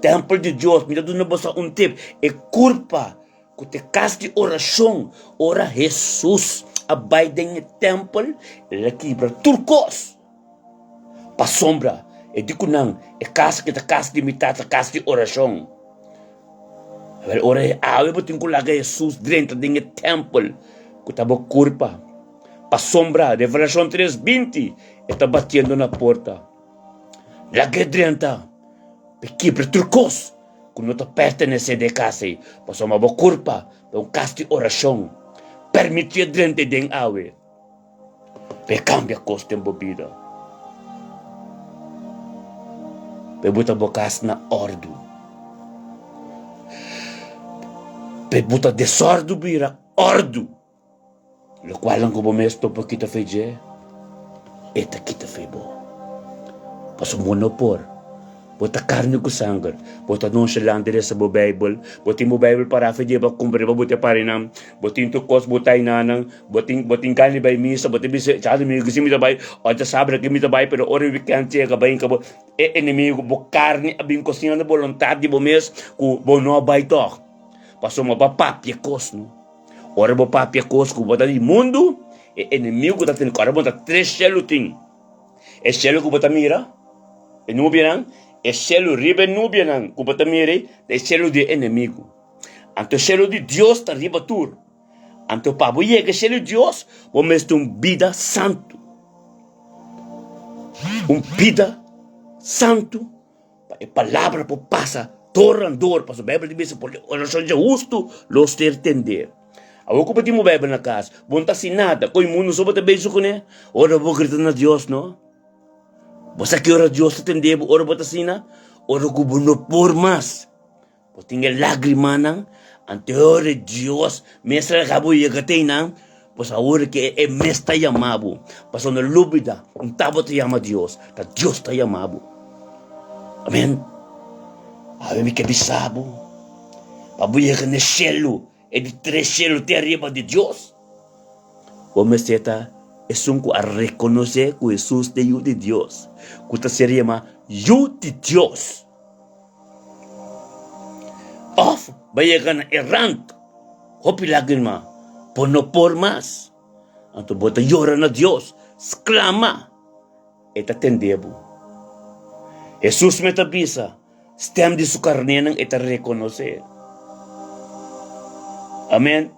tèmpel di Dios. Mi ta duna boso un tip, e kurpa Ku ta e kas di orashon. Ora Hesus a bai den e tèmpel, el a kibra tur kos. Pasobra e di ku nan, E kas aki ta kas di mi Tata, kas di orashon. Awor, ora e awe bo tin ku laga Hesus drenta den e tèmpel ku ta bo kurpa. Pasobra, Revelashon tres binti, e ta batiendo na porta. Lag'é drenta pa e kibra tur kos. Ku no ta pertenesé den e kas ei, pasobra bo kurpa ta un kas di orashon. Permitié drenta den awe pa e kambia kos den bo bida, pa e buta bo kas na òrdu, pa e buta desòrdu bira òrdu. Lokualnan ku bo mes topa kita fe dje, e ta kita fe bo. Pasobra bo no por. Bo ta karni ku sanger. Bo ta nonshalant di resa bo Beibel. Bo tin bo Beibel pará fe dje, bo a kumpra riba bo te parinan. Bo tin tur kos bo tainanan. Bo tin bo tin gana di bai misa. Bo ta bisa, dja domingo si mi ta bai, o djasabra aki mi ta bai, pero ora wikènt yega bai hinka bo. E enemigu, bo karni a bin kosiñando boluntat di bo mes ku bo no a bai tòg. Pasobra bo a papia kos no. Ora bo papia kos ku bo ta di mundu, e enemigu ta tene. Ora bo ta tres shelu tin. E shelu ku bo ta mira, e nubianan, e shelu riba e nubianan ku bo ta mira ei, ta e shelu di e enemigu. Anto e shelu di Dios ta riba tur. Anto pa bo yega e shelu di Dios, bo mester un bida santu. Un bida santu. Pa e palabra por pasa dor en dor, pasobra Bijbel ta bisa por e orashon dje hustu lo ser tendé. Awor ku bo tin bo Bijbel na kas, bo no ta hasi nada, koe mundu so bo ta bezig kuné? Ora bo grita na Dios, no? Bo sa ki ora Dios ta tende bo ora bo ta asina? Ora ku bo no por mas. Bo tin e lagrimanan, anto e ora Dios mes a laga bo yega te einan, pues awor ke e mes ta yama bo. Pasobra no lubida, un ta bo ta yama Dios, ta Dios ta yama bo. Amen. Awe mi ke bisa bo, pa bo yega na e shelu, e di tres shelu te ariba di Dios, bo mester ta esun ku a rekonosé ku Hesus ta e Yu di Dios, ku ta ser yama Yu di Dios. Òf bo yega na e rant hopi lágrima, bo no por mas. Anto bo ta yora na Dios, sklama, e ta tende bo. Hesus mes ta bisa, stèm di su karnénan e ta rekonosé. Amèn.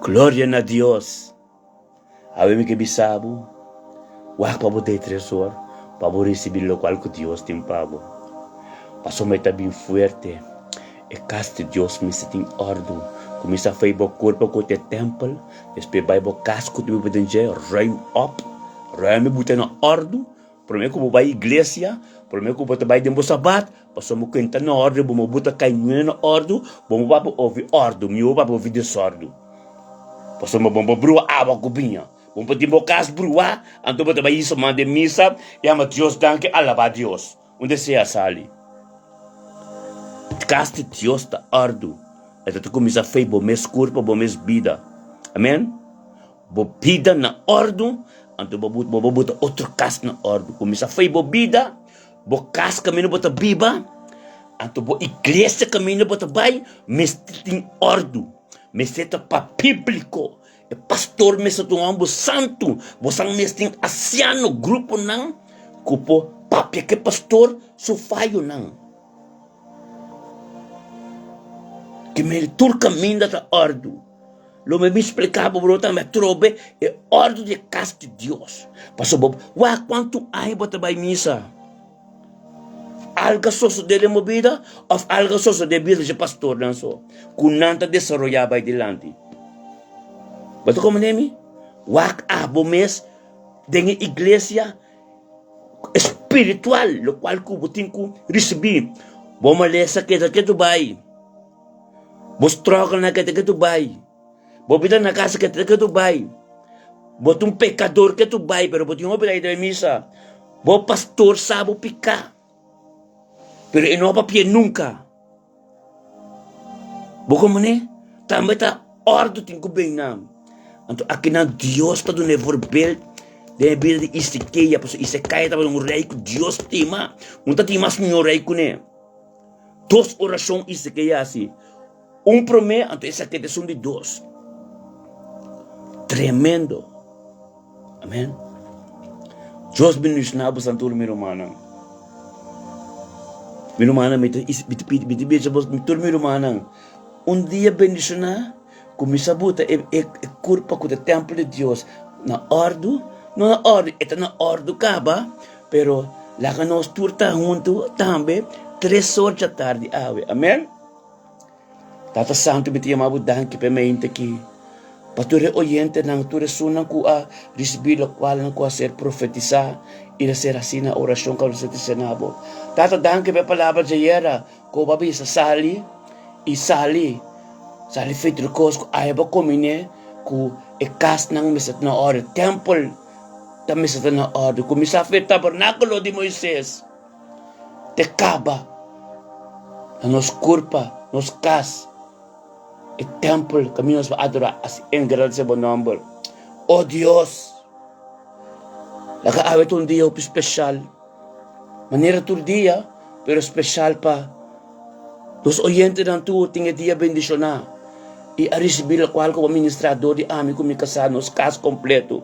Gloria na Dios. Awe mi ke bisa bo, wak pa bo ta e tresor pa bo risibi lokual ku Dios tin pa bo. Pasobra e ta bin fuerte, e kas di Dios mester tin òrdu. Kuminsá fei bo kurpa ku ta e tèmpel, despues bai bo kas ku ta biba den dje, ruim òp, ruim e buta na òrdu. Promé ku bo bai iglesia, promé ku bo ta bai den bo sabat, pasobra bo kenta na òrdu, bo bo ta kai nuena na òrdu, bo bo papia ovi òrdu, mi bo papia ovi desòrdu. Pasobra bo bo brua awa ku biña, bo bo tin bo kas bruá, anto bo ta bai hisa man den misa, yama Dios danki, alabá Dios. Unda esei a sali? Kas di Dios ta òrdu, e ta ta kuminsá fei bo mes kurpa, bo mes bida. Amen. Bo bida na òrdu, anto bo bo bo buta otro kas na òrdu. Kuminsá fei bo bida, bo kas kaminda bo ta biba, anto bo iglesia kaminda bo ta bai mester tin òrdu, mester ta pa públiko. E pastor mester ta un hòmber santu. Bosan mester tin asiano, gruponan ku por papia ku e pastor su fayonan. Ke mester tur kaminda ta òrdu. Lo mi bin spliká bo bro tambe atrobe e òrdu di e kas di Dios. Pasobra bo wak kuantu aña bo ta bai misa. Algu a sosodé den bo bida òf algu a sosodé den bida di e pastornan so ku nan ta desaroyá bai dilanti? Bo ta komprendé mi? Wak abo mes den e iglesia espiritual lokual ku bo tin ku risibí. Bo malesa keda ketu bai. Bo struggle-nan ke ta ke tu bai. Bo bida na casa ke ta ke tu bai. Bo ta un pecador ke tu bai, pero bo tin hopi ta bai misa. Bo pastor sa bo pica, pero e no a papia nunca. Bo komprende? Tambe ta ordu tin ku bin nan. Anto akinan Dios ta duna e voorbeeld den e bida di Isikeya, pasobra Isikeya tabata un rei ku Dios stima. Un ta tin mas mihó rei kuné. Dos orashon Isikeya hasi. Un promé, anto esaki ta esun di dos. Tremendo. Amen. Dios bendiciona bo santur mi rumannan. Mi rumannan mi ta mi ta pidi mi ta bisa bos tur mi rumannan un dia bendiciona cuminsa buta e e e curpa cu ta tempel di Dios na ordu no na ordu e ta na ordu caba pero laga nos tur ta hunto tambe tres or djatardi awe amen. Tata Santu, mi ta yama bo danki pa e mente aki, pa tur e oyentenan, tur esunnan ku a risibí lokualnan ku a ser profetisá i a ser hasí na orashon ku a ser trese na bo. Tata, danki pa e palabra djayera ku bo a bisa sali i sali, sali fe tur kos ku aya bo kombiné ku e kasnan mester ta na òrdu, tèmpel ta mester ta na òrdu, kuminsá fe tabernákulo di Moises. Te kaba na nos kurpa, nos kas, e tèmpel kaminda nos por adorá asi engrandesé bo nòmber. O Dios, laga awe ta un dia hopi speshal, manera tur dia, pero speshal pa nos oyentenan tur tin e dia bendishoná i a risibí lokual ku bo a ministrá dor di ami ku mi kasá, nos kas kompleto.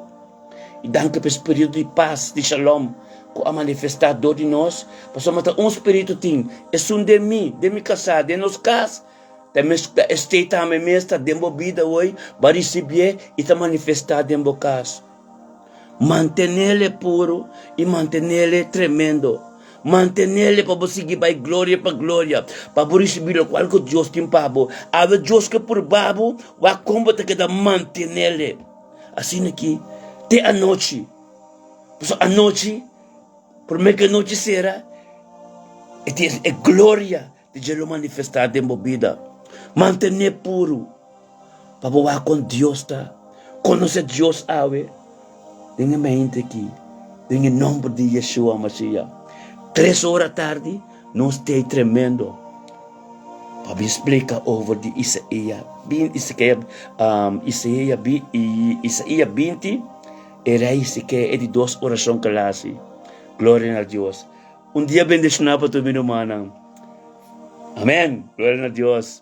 I danki pa e spiritu di pas, di shalom, ku a manifestá dor di nos, pasobra ta un spiritu tin, esun den mi, den mi kasá, den nos kas, ta mes ta estei tambe mes ta den bo bida hoy, bo a risibié i ta manifestá den bo kas. Mantenele puru i mantenele tremendo. Mantenele pa bo sigui bai gloria pa gloria, pa bo risibí lokual ku Dios tin pa bo. Awe Dios ke purba bo, wak kon bo ta keda mantenele. Asina ki te anochi, pasobra anochi, promé ku e nochi sera, e tin e gloria di dje lo manifestá den bo bida. Mantené puru pa bo wak kon Dios ta. Konosé Dios awe den e mente aki, den e nòmber di Yeshua Mashiach. Tres ora tardi nos t'ei tremendo. Pa bin splika over di Isaia bin Isaia Isaia bi Isaia binti e rei Hezekiah e di dos orashon ku el a hasi. Gloria na Dios. Un dia bendishoná pa tur mi rumannan. Amen. Gloria na Dios.